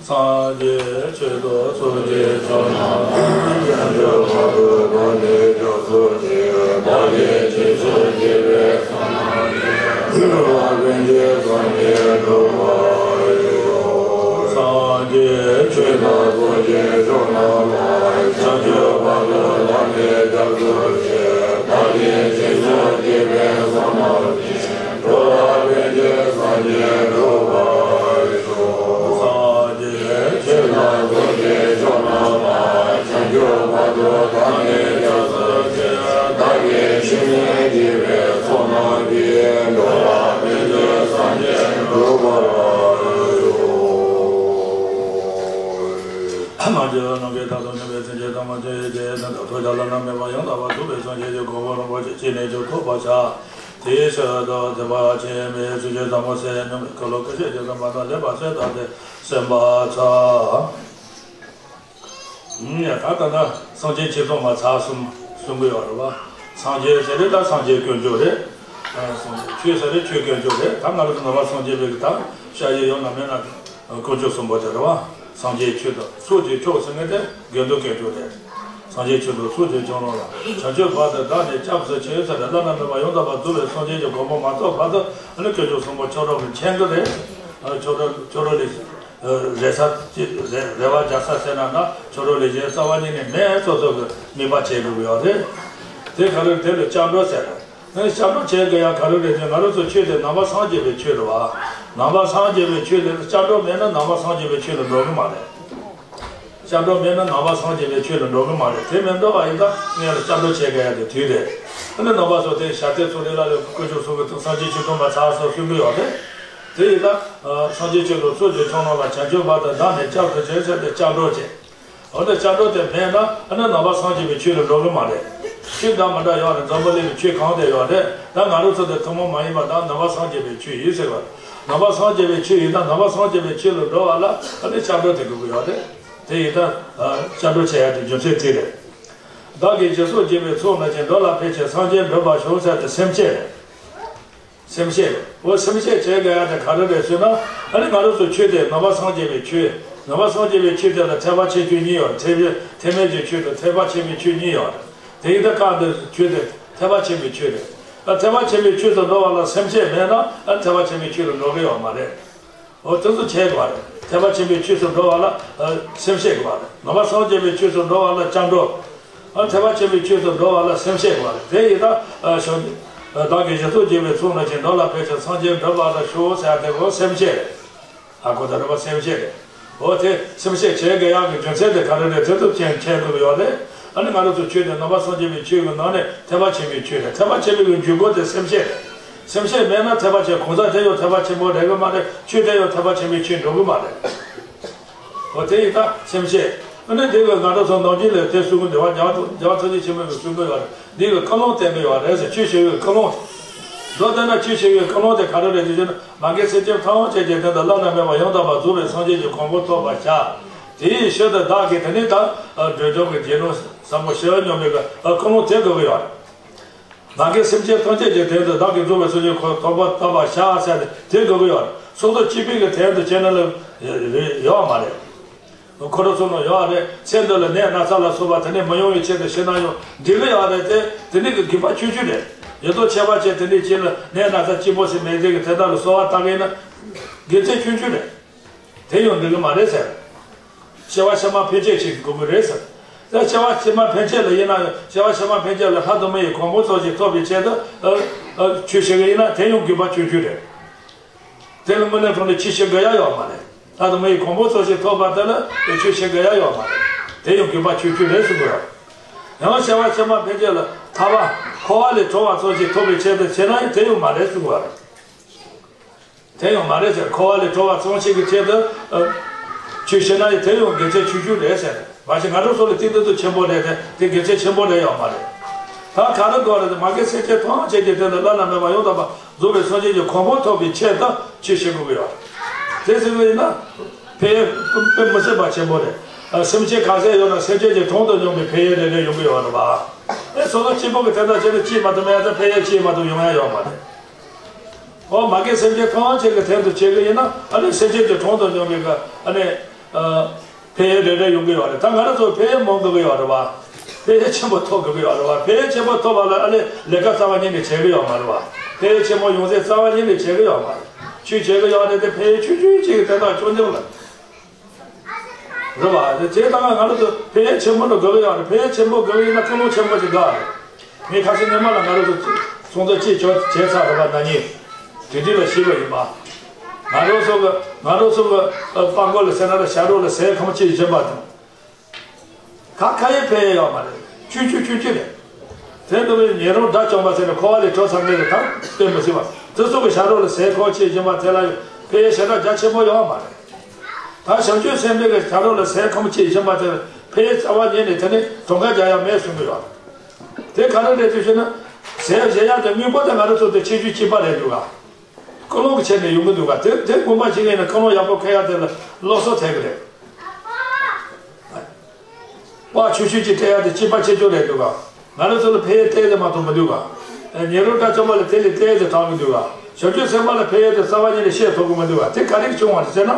སངས་རྒྱས་ཆོས་དང་ཚོགས་ཀྱི་མཆོག་རྣམས་ལ། བྱང་ཆུབ་བར་དུ་བདག་ནི་སྐྱབས་སུ་མཆི། བདག་གིས་སྦྱིན་སོགས་བགྱིས་པའི་བསོད་ནམས་ཀྱིས། འགྲོ་བ་ཀུན་གྱི་སངས་རྒྱས་འགྲུབ་པར་ཤོག། སངས་རྒྱས་ཆོས་དང་ཚོགས་ཀྱི་མཆོག་རྣམས་ལ། བྱང་ཆུབ་བར་དུ་བདག་ནི་སྐྱབས་སུ་མཆི། བདག་གིས་སྦྱིན་སོགས་བགྱིས་པའི་བསོད་ནམས་ཀྱིས། འགྲོ་བ་ཀུན་གྱི་སངས་རྒྱས་འགྲུབ་པར་ཤོག། སངས་རྒྱས་ཆོས་དང་ཚོགས་ཀྱི་མཆོག་རྣམས་ལ། བྱང་ཆུབ་བར་དུ་བདག་ནི་སྐྱབས་སུ་མཆི། བདག་གིས་སྦྱིན་སོགས་བགྱིས་པའི་བསོད་ནམས་ཀྱིས། འགྲོ་བ་ཀུན་གྱི་སངས་རྒྱས་འགྲུབ་པར་ཤོག། མ་གྱུར་ནམ་མཁའི་མཐའ་དང་མཉམ་པའི་སེམས་ཅན་ཐམས་ཅད་ཀྱི་དོན་དུ་ཐོབ་བྱ་བླ་ན་མེད་པ་ཡང་དག་པར་རྫོགས་པའི་སངས་རྒྱས་ཀྱི་གོ་འཕང་རིན་པོ་ཆེ་ཅི་ནས་ཀྱང་ཐོབ་པར་བྱ། དེའི་ཕྱིར་དུ་བདེན་པ་ཆེན་པོའི་ཚུལ་གྱིས་ཟབ་མོ་ཟེར་སྙམ་པའི་ཁ་ལོ་ཀ་ཤས་ཀྱི་བསམ་པ་དང་ལེགས་པར་གསལ་བཏབ་སྟེ་གསན་པར་བྱ། ད་ལྟ་ན་སངས་རྒྱས་ཆོས་ཚོགས་མ་ཚར་གསུམ་གསུང་གི་ཡོད་རེད་བ། སངས་རྒྱས་ཟེར་རེད་ད་སངས་རྒྱས་དཀོན་མཆོག་རེད། སངས་རྒྱས་ཆོས་ཟེར་རེད་ཆོས་དཀོན་མཆོག་རེད། ད་ང་རང་ཚོ་ནང་པ་སངས་རྒྱས་པའི་གི་ད་ཤ་ཡི་ཡོད་ན་མེད་ན། དཀོན་མཆོག་གསུམ་པོ་དེ་རེད་བ། སངས་རྒྱས་ཆོས་དང་ཚོགས་ཀྱི་མཆོག་ཟེར་མཁན་དེ་དགེ་འདུན་དཀོན་མཆོག་རེད། སངས་རྒྱས་ཆོས་དང་ཚོགས་ཀྱི་མཆོག་རྣམས་ལ། བྱང་ཆུབ་བར་དུ་བདག་ནི་སྐྱབས་སུ་མཆི་ཟེར་ནས་བླ་ན་མེད་པ་ཡང་དག་པར་རྫོགས་པའི་སངས་རྒྱས་ཀྱི་གོ་འཕང་མ་ཐོབ་བར་དུ་ཨ་ནི་དཀོན་མཆོག་གསུམ་པོ་མཆོག་གྲོགས་ཀྱིས་མཁྱེན་གྱི་རེད། མཆོག་གྲོགས་མཆོག་གྲོགས་ལས་རེ་ས་ཅི་རེ་རེ་བ་རྒྱག་ས་ཟེར་ན་ན་མཆོག་གྲོགས་ལས་གཞན་རྩ་བ་ཉིད་ནས་མེད་སོ་སོ་གི་དམིགས་པ་བྱེད་དགོས་ཀྱི་ཡོད་རེད། དེ་ག་རེ་དེ་ལ་སྐྱབས་འགྲོ་ཟེར་རེད། ཨ་ནི་སྐྱབས་འགྲོ་བྱེད་དགོས་ཡ་ག་རེ་རེད་ཟེར་ང་རང་ཚོ་ཆོས་དེ་ནང་པ་སངས་རྒྱས་པའི་ཆོས་རེད་བ། ནང་པ་སངས་རྒྱས་པའི་ཆོས་དེ་སྐྱབས་འགྲོ་མེད་ན་ནང་པ་སངས་རྒྱས་པའི་ཆོས་ལ་འགྲོ་གི་མ་རེད། སྐྱབས་འགྲོ་མེད་ན་ནང་པ་སངས་རྒྱས་པའི་ཆོས་ལ་འགྲོ་གི་མ་རེད། དེ་མི་འགྲོ་བ་ཡིན་ཙང་ངས་ལ་སྐྱབས་འགྲོ་བྱེད་དགོས་ཡ་དེ་དུས་རེད། ཨ་ནི་ནང་པ་ཚོ་དེ་ཞབས་བརྟན་ཚོགས་རེ་ལ་ལས་དཀོན་མཆོག་གསུམ་གྱི་ཐུགས་སངས་རྒྱས་ཆོས་སྟོན་པ་ཚར་སོགས་གསུང་གི་ཡོད་རེད། དེ་ཡིན་ཙང་སངས་རྒྱས་ཆོས་དང་ཚོགས་ཀྱི་མཆོག་རྣམས་ལ། བྱང་ཆུབ་བར་དུ་བདག་ནི་སྐྱབས་སུ་མཆི་ཟེར་ཏེ་སྐྱབས་འགྲོ་བྱེད། འོ་ན་སྐྱབས་འགྲོ་དེ་མེད་ན་ཨ་ནི་ནང་པ་སངས་རྒྱས་པའི་ཆོས་ལ་འགྲོ་གི་མ་རེད། ཆོས་འདྲ་མི་འདྲ་ཡོད་རེད། འཛམ་བུ་གླིང་གི་ཆོས་གང་དེ་ཡོད་རེད། ད་ང་རང་ཚོ་དེ་ཐུན་མོང་མ་ཡིན་པ་དང་ནང་པ་སངས་རྒྱས་པའི་ཆོས་ཡིན་ཟེར་བ། ནང་པ་སངས་རྒྱས་པའི་ཆོས་ཡིན་ན་ནང་པ་སངས་རྒྱས་པའི་ཆོས་ལ་འགྲོ་བ་ལ་ཨ་ནི་སྐྱབས་འགྲོ་དེ་དགོས་ཀྱི་ཡོད་རེད། དེ་ཡིན་ན་སྐྱབས་འགྲོ་བྱེད་ཡ་དེ་རྒྱུ་མཚན་དེ་རེད། བདག་གིས་སྦྱིན་སོགས་བགྱིས་པའི་ཚོགས་རྣམས་ཀྱིས། འགྲོ་ལ་ཕན་ཕྱིར་སངས་རྒྱས་འགྲུབ་པར་ཤོག་ཟེར་ཏེ་སེམས་བསྐྱེད་རེད། སེམས་བསྐྱེད། འོ་སེམས་བསྐྱེད་བྱེད་དགོས་ཡ་དེ་ག་རེ་རེད་ཟེར་ན། ཨ་ནི་ང་རང་ཚོ་ཆོས་དེ་ནང་པ་སངས་རྒྱས་པའི་ཆོས། ནང་པ་སངས་རྒྱས་པའི་ཆོས་དེ་ལ་ཐེག་པ་ཆེ་ཆུང་གཉིས་ཡོད་རེད། ཐེག་པའི་ཐེག་དམན་གྱི་ཆོས་དང་ཐེག་པ་ཆེན་པོའི་ཆོས་གཉིས་ཡོད་རེད། དེ་ཡིན་ད་སྐབས་འདིར་ཆོས་དེ་ཐེག་པ་ཆེན་པོའི་ཆོས་རེད། ཨ་ཐེག་པ་ཆེན་པོའི་ཆོས་སུ་འགྲོ་བ་ལ་སེམས་བསྐྱེད་མེད་ན་ཨ་ཐེག་པ་ཆེན་པོའི་ཆོས་ལ་འགྲོ་གི་ཡོད་མ་རེད། འོ་དེ་ཚོ་བྱེད་དགོས་པ་རེད། ཐེག་པ་ཆེན་པོའི་ཆོས་སུ་འགྲོ་བ་ལ་ཨ་སེམས་བསྐྱེད་དགོས་པ་རེད། ནང་པ་སངས་རྒྱས་པའི་ཆོས་སུ་འགྲོ་བ་ལ་སྐྱབས་འགྲོ། ཨ་ཐེག་པ་ཆེན་པོའི་ཆོས་སུ་འགྲོ་བ་ལ་སེམས་བསྐྱེད་དགོས་པ་རེད། དེ་ཡིན་ན་ཨ་བྱང་ཨ་བདག་གིས་སྦྱིན་སོགས་བགྱིས་པའི་ཚོགས་རྣམས་ཀྱིས། འགྲོ་ལ་ཕན་ཕྱིར་སངས་རྒྱས་འགྲུབ་པར་ཤོག་ཟེར་ཡ་དེ་འོ་སེམས་བསྐྱེད་རེད། ཨ་གོ་ད་རེད་པ་སེམས་བསྐྱེད་རེད། འོ་དེ་སེམས་བསྐྱེད་བྱེད་དགོས་ཡག་གི་རྒྱུ་མཚན་དེ་ག་རེ་རེད། དེ་ཚོ་མཁྱེན་མཁྱེན་དགོས་ཀྱི་ཡོད་རེད། ཨ་ནི་ང་རང་ཚོ་ཆོས་དེ་ནང་པ་སངས་རྒྱས་པའི་ཆོས་ཀྱི་ནང་ནས་ཐེག་པ་ཆེན་པོའི་ཆོས་རེད། ཐེག་པ་ཆེན་པོའི་གི་འཇུག་སྒོ་དེ་སེམས་བསྐྱེད་རེད། སེམས་བསྐྱེད་མེད་ན་ཐེག་པ་ཆེན་གང་ཟག་དེ་ཡང་ཐེག་པ་ཆེན་པོ་རེད་གི་མ་རེད། ཆོས་དེ་ཡང་ཐེག་པ་ཆེན་པོའི་ཆོས་འགྲོ་གི་མ་རེད། འོ་དེ་ཡིན་ད་སེམས་བསྐྱེད། ཨ་ནི་དེ་གི་ང་རང་ཚོ་ནང་ཆོས་ལ་དེ་གསུང་གི་འདུག་བ། རྒྱལ་བ་རྒྱལ་བ་ཐམས་ཅད་མཁྱེན་པ་གིས་གསུང་གི་ཡོད་རེད། འདི་གི་ཀུན་སློང་བསྟན་གི་ཡོད་རེད་ཟེར། ཆོས་བཤད་པའི་ཀུན་སློང་དེ། མདོར་བསྡུ་ན་ཆོས་བཤད་པའི་ཀུན་སློང་དེ་ག་རེ་རེད་ཟེར་ན། མ་རྒན་སེམས་ཅན་ཐམས་ཅད་ཀྱི་དོན་དུ་བླ་ན་མེད་པ་ཡང་དག་པར་རྫོགས་པའི་སངས་རྒྱས་ཀྱི་གོ་འཕང་ཐོབ་པར་བྱ། དེའི་ཕྱིར་དུ་བདག་གིས་དེ་ནི་ད་འགྲོ་འགྲོ་གི་རྒྱལ་ནོར་ཟབ་མོ་ཞེས་སྙམ་པའི་ཀུན་སློང་དེ་དགོས་ཀྱི་ཡོད་རེད། མ་རྒན་སེམས་ཅན་ཐམས་ཅད་ཀྱི་དོན་དུ་བདག་གིས་རྫོགས་པའི་སངས་རྒྱས་གོ་འཕང་ཐོབ་པར་བྱ་ཟེར་ཏེ་དེ་དགོས་ཀྱི་ཡོད་རེད། ཚོགས་རྫོགས་སྤྱི་ཕན་གྱི་དོན་དུ་བྱས་ན་ལ་ཡོད་མ་རེད། འཁོར་ཚོགས་ནང་ཡོད་རེད། ཚེ་འདི་ལ་ནད་ན་ཚ་ལ་སོགས་པ་དེ་ནས་མི་ཡོང་བའི་ཆེད་དུ་ཤི་ན་ཡང་འགྲིག་གི་ཡོད་རེད་དེ། དེ་ནི་གི་དགེ་བ་ཆུང་ཆུང་རེད། ཡོད་དོ་ཁྱད་པར་ཅན་དེ་འདྲའི་ཅན་ལ་ནད་ན་ཚ་སྐྱིད་པོ་ཞིག་མེད་ཚད་ཀྱི་དེ་དག་ལ་གསོལ་བ་བཏབ་ཡིན་ན་དགེ་མཚན་ཆུང་ཆུང་རེད། དེ་ཡང་འགྲིག་གི་མ་རེད་ཟེར། སྐྱེ་བ་ཕྱི་མ་ཕན་ཆད་ཅིག་དགོས་ཀྱི་རེད་ཟེར། དེ་སྐྱེ་བ་ཕྱི་མ་ཕན་ཆད་ལ་ཡིན་ན་ཡང་སྐྱེ་བ་ཕྱི་མ་ཕན་ཆད་ལ་ལྷ་དང་མི་ཡི་གོ་འཕང་ཚོགས་ཤིག་ཐོབ་པའི་ཆེད་དུ་ཨ་ཨ་ཆོས་བྱེད་ཀྱི་ཡིན་ན་དེ་ཡང་དགེ་བ་ཆུང་ཆུང་རེད། དེ་ལ་དངོས་གནས་དྲང་གནས་ཆོས་བྱེད་དགོས་ཡ་ཡོད་མ་རེད། ད་དུང་མི་ཡི་གོ་འཕང་ཚོགས་ཞིག་ཐོབ་པ་དེ་ལ་ཆོས་བྱེད་དགོས་ཡ་ཡོད་མ་རེད། དེ་ཡང་དགེ་བ་ཆུང་ཆུང་རེད་ཟེར་དགོས་ཡ། ཡང་སྐྱེ་བ་ཕྱི་མ་ཕན་ཆད་ལ་ཐར་པ་འཁོར་བ་ལས་གྲོལ་བ་ཚོགས་ཞིག་ཐོབ་པའི་ཆེད་དུ་བྱེད་ན་ཡང་དེ་ཡང་མ་རེད་ཟེར་དགོས་ཡ་རེད། དེ་ཡང་མ་རེད་ཟེར། འཁོར་བ་ལས་གྲོལ་བ་ཚོགས་ཞིག་གི་ཆེད་དུ་ཨ་ཆོས་བྱེད་ན་ཡང་དེ་ཡང་དགེ་མཚན་ཆུང་ཆུང་རེད་ཟེར། མ་གཞི་ང་རང་ཚོ་ལ་དེ་འདི་ཚོ་ཆེན་པོ་རེད་དེ། དེ་དགེ་མཚན་ཆེན་པོ་རེད་ཡོད་མ་རེད། ད་ག་རེ་དགོས་རེད་དེ། མ་རྒན་སེམས་ཅན་ཐམས་ཅད་ཀྱི་དོན་དུ་བླ་ན་མེད་པ་ཡང་དག་པར་རྫོགས་པའི་སངས་རྒྱས་ཀྱི་གོ་འཕང་ཐོབ་པའི་ཆེད་དུ་ཆོས་བྱེད་དགོས་ཀྱི་ཡོད། དེ་ཟེར་བ་ཡིན་ན་ཕན་ཡོན་དཔེ་མི་སྲིད་པ་ཆེན་པོ་རེད། ཨ་སེམས་ཅན་ག་ཚད་ཡོད་ན་སེམས་ཅན་གྱི་གྲངས་དང་མཉམ་པའི་ཕན་ཡོན་རེ་རེ་ཡོང་གི་ཡོད་རེད་པ། ཨེ་སོ་སོ་གཅིག་པོ་གི་དོན་དག་བྱས་ན་ཅིས་མ་གཏོགས་མེད་ཡ་ད་ཕན་ཡོན་ཅིས་མ་གཏོགས་ཡོང་ཡ་ཡོད་མ་རེད། ཨོ་མ་རྒན་སེམས་ཅན་ཐམས་ཅད་ཀྱི་དོན་དུ་བྱེད་ཀྱི་ཡིན་ན་ཨ་ནི་སེམས་ཅན་གྱི་གྲངས་དང་མཉམ་པའི་གི་ཨ་ནི། ཨ། འཕེལ་རྒྱས་རེ་རེ་ཡོང་གི་ཡོད་རེད། ད་ང་རང་ཚོ་འཕེལ་རྒྱས་མང་དགོས་ཀྱི་ཡོད་རེད་བ། འཕེལ་རྒྱས་ཆེན་པོ་ཐོབ་དགོས་ཀྱི་ཡོད་རེད་བ། འཕེལ་རྒྱས་ཆེན་པོ་ཐོབ་པ་ལ་ཨ་ནི་ལས་ཀ་རྩ་བ་ཉིད་ནས་བྱེད་ཀྱི་ཡོད་མ་རེད་བ། འཕེལ་རྒྱས་ཆེན་པོ་ཡོང་ཚད་རྩ་བ་ཉིད་ནས་བྱེད་ཀྱི་ཡོད་མ་རེད། ཆོས་བྱེད་ཀྱི་ཡོད་རེད་དེ། འཕེལ་རྒྱས་ཆུང་ཆུང་ཅིག་གི་དོན་དག་སྐྱོང་སྐྱོང་ལ། རེད་བ། དེ་དེ་ལྟ་ང་རང་ཚོ་འཕེལ་རྒྱས་ཆེན་པོ་འགྲོ་དགོས་ཀྱི་ཡོད་རེད། འཕེལ་རྒྱས་ཆེན་པོ་དགོས་ཀྱི་ཡིན་ན་ཀུན་སློང་ཆེན་པོ་ཞིག་དགོས་རེད། ངས་ཁ་སང་སྔོན་མ་ལ་ང་རང་ཚོ་ཚོགས་འདུ་གཅིག་བྱས་བྱས་ཚར་རེད་བ། ན་ནིང་དེ་དུས་ལ་ཞུས་པ་ཡིན་པ། ང་རང་ཚོ་གི་ང་རང་ཚོ་གི་ཨ། སྤང་སྐོར་ལ་ཟེར་ན་ལ་བྱ་རོག་ལ་ཟས་ཁམ་གཅིག་སྦྱིན་པ་དང་། ཁ་ཁ་ཡེ་འཕེལ་ཡོད་མ་རེད། ཆུང་ཆུང་ཆུང་ཆུང་རེད། དེ་འདྲ་བའི་ཉེ་རོང་དགྲ་བཅོམ་པ་ཟེར་ནས་འཁོར་བ་ལས་གྲོལ་ཚར་མཁན་རེད། ད་སྟོན་མི་སྲིད་པ། དེ་ཚོ་གི་བྱ་རོག་ལ་ཟས་ཁམ་གཅིག་སྦྱིན་པ་དེ་ལ་འཕེལ་ཞེ་དྲག་རྒྱ་ཆེན་པོ་ཡོད་མ་རེད། ད་བྱང་ཆུབ་སེམས་དཔའི་གི་བྱ་རོག་ལ་ཟས་ཁམ་གཅིག་སྦྱིན་པ་དེ་འཕེལ་རྩ་བ་ཉིད་ནས་དེ་ནི་གྲངས་ཀ་རྒྱག་ཡ་མེད་གསུང་གི་ཡོད། དེ་ག་རེ་རེད་ཅེས་ཞུས་ན། ཟས་བཞེས་ཡ་དེ་དངོས་པོ་དེ་ང་རང་ཚོ་དེ་ཁྱད་ཆོས་གཅིག་པ་རེད་འདུག་ག། ཀུན་སློང་གི་ཆེད་ནས་ཡོང་གི་འདུག་ག། དེ་དེ་དགོངས་པ་བཞེས་མཁན་ནི་ཀུན་སློང་ཡག་པོ་འཁྱེར་ཡ་དེ་ལ་སློབ་གསོ་ཐེབས་ཀྱི་རེད། དཔའ་ཆོས་ཆོས་ཀྱི་སྤྲད་ཡ་དེ་གཅིག་པ་ཆེ་ཆུང་རེད་འདུག་ག། ང་རང་ཚོ་ལ་ཕན་ཡོན་ཏོག་ཙམ་མ་གཏོགས་མི་འདུག་ག། ཉེ་རོང་དགྲ་བཅོམ་པ་ལ་དེ་ལས་ཏོག་ཙམ་དྲག་གི་འདུག་ག། བྱང་ཆུབ་སེམས་དཔའ་ལ་ཕན་ཡོན་དེ་རྩ་བ་ཉིད་ནས་བཤད་ཐུབ་ཀྱི་མི་འདུག་ག། དེ་ག་རེ་བྱུང་བ་རེད་ཟེར་ན།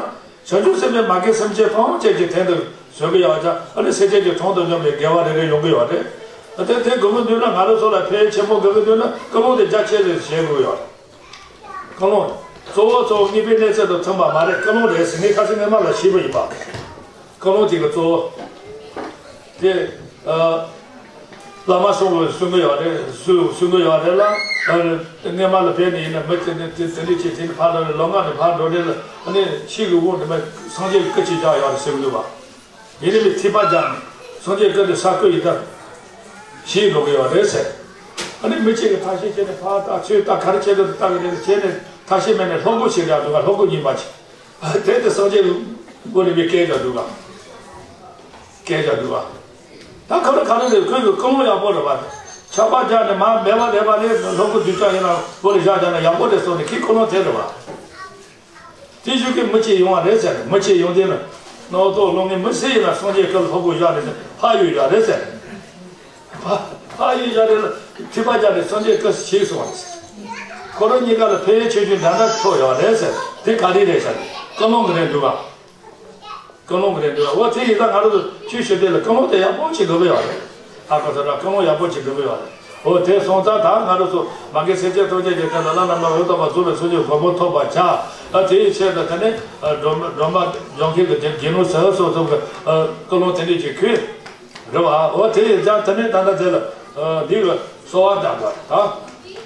བྱང་ཆུབ་སེམས་དཔས་མ་རྒན་སེམས་ཅན་ཐམས་ཅད་ཀྱི་དོན་དུ་བཟོད་ཀྱི་ཡོད་ཀྱང་། ཨ་ནི་སེམས་ཅན་གྱི་གྲོང་དུ་འཇོམས་པའི་དགེ་བ་རེ་རེ་ཡོང་གི་ཡོད་རེད། ཨ། དེ་དེ་དགོས་ཀྱི་འདུག་ན། ང་རང་ཚོ་ལ་ཕན་ཡོན་ཆེན་པོ་དགོས་ཀྱི་འདུག་ན་ཀུན་སློང་དེ་རྒྱ་ཆེ་རུ་བྱེད་དགོས་ཀྱི་ཡོད་རེད། ཀུན་སློང་། གཙོ་བོ་གཙོ་བོ་དངོས་པོའི་གནས་ཚུལ་དང་མཐུན་པ་མ་རེད། ཀུན་སློང་རེད་ཟེར་ངས་ཁ་སང་སྔོན་མ་ལ་ཞུས་པ་ཡིན་པ། ཀུན་སློང་དེ་གི་གཙོ་བོ། དེ། ཨ། བླ་མ་སོགས་ཀྱིས་གསུང་གི་ཡོད་རེད། གསུང་གསུང་གི་ཡོད་རེད་ལ། ཨ། སྔོན་མ་ལ་ཕེབས་ནས་ཡིན་ན་མི་དེ་འདྲ་དེ་འདྲ་བྱས་དེ་ནས་ཕར་འགྲོ་རེད། ལོ་ལྔ་ནས་ཕར་འགྲོ་རེད་ལ། ཨ་ནི་ཕྱིས་ཀྱི་དབང་དུ་མ་སངས་རྒྱས་ཀྱི་སྐུ་ཅིག་བཞག་ཡོད་རེད་ཟེར་གྱི་འདུག་བ། ཡིན་ནའི་ཐིགས་པ་བརྒྱབ་ནས་སངས་རྒྱས་སྐུ་དེ་ས་སྐུ་ཡིན་ད། ཞེས་འགྲོ་གི་ཡོད་རེད་ཟེར། ཨ་ནི་མི་གཅིག་གིས་ཐབས་ཤེས་བྱས་ནས་ཕར་ལྟ་ཚུར་ལྟ་ག་རེ་བྱེད་དགོས་ལྟ་གི་རེད། བྱས་ནས་ཐབས་ཤེས་མེད་ནས་ལྷུག་པོ་ཞིག་བཞག་འདུག་ག། ལྷུག་པོ་རྙིང་པ་ཅིག། དེ་དེ་སངས་རྒྱས་པོ་རིན་པོ་ཆེས་བཀལ་བཞག་འདུག་ག། བཀལ་བཞག་འདུག་ག། ད་ག་རེ་ག་རེ་རེད། ཁོས་ཀྱི་ཀུན་སློང་ཡག་པོ་རེད་པ། ཆར་པ་བརྒྱབ་ནས་མར་མེ་བ་རེད་པ། ནས་ལྷུག་པོ་སྡུག་ཅག་ཡིན་ན་བོ་ལ་བཞག་བཞག་ན་ཡག་པོ་རེད་གསུངས་ནས། ཁོའི་ཀུན་སློང་དེ་རེད་པ། དེ་བཞིན་གྱི་མི་གཅིག་ཡོང་བ་རེད་ཟེར། མི་གཅིག་ཡོང་དུས་ན། རྣམ་རྟོག་སློང་མཁན་མི་སུ་ཡིན་ན་སངས་རྒྱས་སྐུ་ལྷུག་པོ་བཞག་ནས་ཕར་གཡུག་བཞག་རེད་ཟེར། ཕར་ཕར་གཡུག་བཞག་རེད་ལ། ཐིགས་པ་བརྒྱབ་ནས་སངས་རྒྱས་སྐུ་ཞིག་སོང་བ་རེད་ཟེར། ཁོ་རང་གཉིས་ཀ་ལ་ཕན་ཡོན་ཆེ་ཆུང་འདྲ་འདྲ་ཐོགས་ཡོད་རེད་ཟེར། དེ་ག་རེ་རེད་ཟེར། ཀུན་སློང་གི་རེད་འདུག་ག། ཀུན་སློང་གི་རེད་འདུག་ག། འོ་དེ་ཡིན་ད་ང་རང་ཚོ་ཆོས་ཞུ་དུས་ལ་ཀུན་སློང་དེ་ཡག་པོ་ཅིག་དགོས་ཀྱི་ཡོད་རེད། ཨ་ཁོ་ཚོ་ལ་ཀུན་སློང་ཡག་པོ་ཅིག་དགོས་ཀྱི་ཡོད་རེད། འོ་དེ་སོང་ཙང་ད་ང་རང་ཚོ་མ་རྒན་སེམས་ཅན་ཐམས་ཅད་ཀྱི་དོན་དུ་བླ་ན་མེད་པ་འོད་དམ་པ་རྫོགས་པའི་སངས་རྒྱས་གོ་འཕང་ཐོབ་པར་བྱ། ཨ། དེའི་ཆེད་དུ་དེ་ནས། ཨ། སྒྲོལ་མ་སྒྲོལ་མ་སྦྱོང་མཁན་གྱི་དགེ་སློང་ཟེར་སོགས་ཚོ་གི། ཨ། ཀུན་སློང་དེ་འདྲ་ཅིག་ཁུར། རེད་བ། འོ་དེ་ཡིན་ཙང་དེ་ནས་ད་ལྟ་དེ་ལ། ཨ། འདི་ལ་གསོལ་བ་བཏབ་པ་དང་།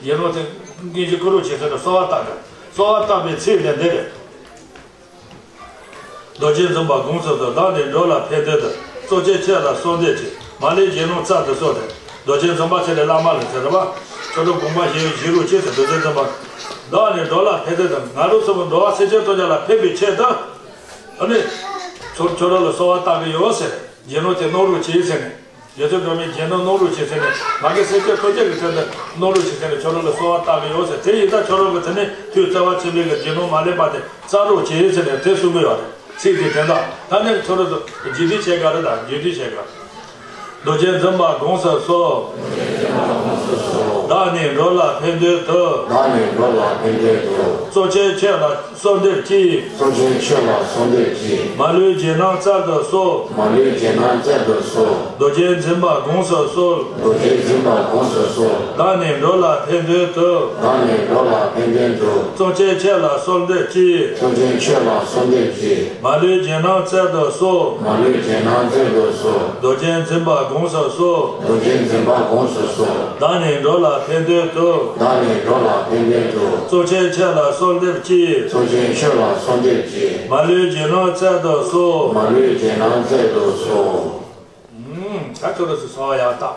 དགེ་སློང་དེ་དངོས་གཞི་བཀུར་རོགས་བྱེད་ཟེར་ནས་གསོལ་བ་བཏབ་པ། གསོལ་བ་བཏབ་པའི་ཚིག་དེ་འདི་རེད། རྡོ་རྗེ་འཛིན་པ་དགོངས་སུ་གསོལ། བདག་ནི་འགྲོ་ལ་ཕན་དོན་དུ། གཙོ་ཆེར་ཁྱེད་ལ་གསོལ་འདེབས་ཀྱིས། མ་ལུས་རྒྱན་ནོར་བསྩལ་དུ་གསོལ་ཏེ། རྡོ་རྗེ་འཛིན་པ་ཁྱེད་ལས་བླ་མ་ལ་ཟེར་བ། ཁྱོད་རང་དགོངས་པ་བཞེས་བཞེས་རོགས་གྱིས་ཟེར། རྡོ་རྗེ་འཛིན་པ། བདག་ནི་འགྲོ་ལ་ཕན་དོན་དུ། ང་རང་ཚོ་གི་འགྲོ་བ་སེམས་ཅན་ཐམས་ཅད་ལ་ཕན་པའི་ཆེད་དུ། ཨ་ནི། ཁྱོད་ཁྱོད་རང་ལ་གསོལ་བ་བཏབ་ཀྱི་ཡོད་ཟེར། རྒྱན་ནོར་དེ་གནང་རོགས་གྱིས་ཟེར་ནས། རྗེ་བཙུན་སྒྲོལ་མའི་རྒྱན་ནོར་གནང་རོགས་གྱིས་ཟེར་ནས། མ་རྒན་སེམས་ཅན་ཐམས་ཅད་ཀྱི་དོན་དུ་གནང་རོགས་གྱིས་ཟེར་ནས་ཁྱོད་རང་ལ་གསོལ་བ་བཏབ་ཀྱི་ཡོད་ཟེར། དེ་ཡིན་ད་ཁྱོད་རང་གི་དེ་ནས་ཐུགས་བརྩེ་བ་ཆེན་པོའི་གི་རྒྱན་ནོར་མ་ལེན་པ་དེ་བསྩལ་རོགས་གྱིས་ཟེར་ནས་དེ་གསུང་གི་ཡོད་རེད། ཚིག་དེ་དོན་དག་ད་ནས་ཁྱོད་རང་ཚོ་རྗེས་ཟློས་བྱེད་ག་རེད། ད་རྗེས་ཟློས་བྱེད་ག། རྡོ་རྗེ་འཛིན་པ་དགོངས་སུ་གསོལ། བདག་ནི་འགྲོ་ལ་ཕན་དོན་དུ། བདག་ནི་འགྲོ་ལ་ཕན་དོན་དུ། གཙོ་ཆེར་ཁྱེད་ལ་གསོལ་འདེབས་ཀྱིས། གཙོ་ཆེར་ཁྱེད་ལ་གསོལ་འདེབས་ཀྱིས། མ་ལུས་རྒྱན་རྣམས་བསྩལ་དུ་གསོལ། མ་ལུས་རྒྱན་རྣམས་བསྩལ་དུ་གསོལ། རྡོ་རྗེ་འཛིན་པ་དགོངས་སུ་གསོལ། རྡོ་རྗེ་འཛིན་པ་དགོངས་སུ་གསོལ། བདག་ནི་འགྲོ་ལ་ཕན་དོན་དུ། བདག་ནི་འགྲོ་ལ་ཕན་དོན་དུ། གཙོ་ཆེར་ཁྱེད་ལ་གསོལ་འདེབས་ཀྱིས། གཙོ་ཆེར་ཁྱེད་ལ་གསོལ་འདེབས་ཀྱིས། མ་ལུས་རྒྱན་རྣམས་བསྩལ་དུ་གསོལ། མ་ལུས་རྒྱན་རྣམས་བསྩལ་དུ་གསོལ། རྡོ་རྗེ་འཛིན་པ་དགོངས་སུ་གསོལ། རྡོ་རྗེ་འཛིན་པ་དགོངས་སུ་གསོལ། བདག་ནི་འགྲོ་ལ་ཕན་དོན་དུ། བདག་ནི་འགྲོ་ལ་ཕན་དོན་དུ། གཙོ་ཆེར་ཁྱེད་ལ་གསོལ་འདེབས་ཀྱིས། གཙོ་ཆེར་ཁྱེད་ལ་གསོལ་འདེབས་ཀྱིས། མ་ལུས་རྒྱན་རྣམས་བསྩལ་དུ་གསོལ། མ་ལུས་རྒྱན་རྣམས་བསྩལ་དུ་གསོལ། ཨུམ། ད་ཁྱོད་རང་ཚོ་གསོལ་བ་ཡང་བཏབ།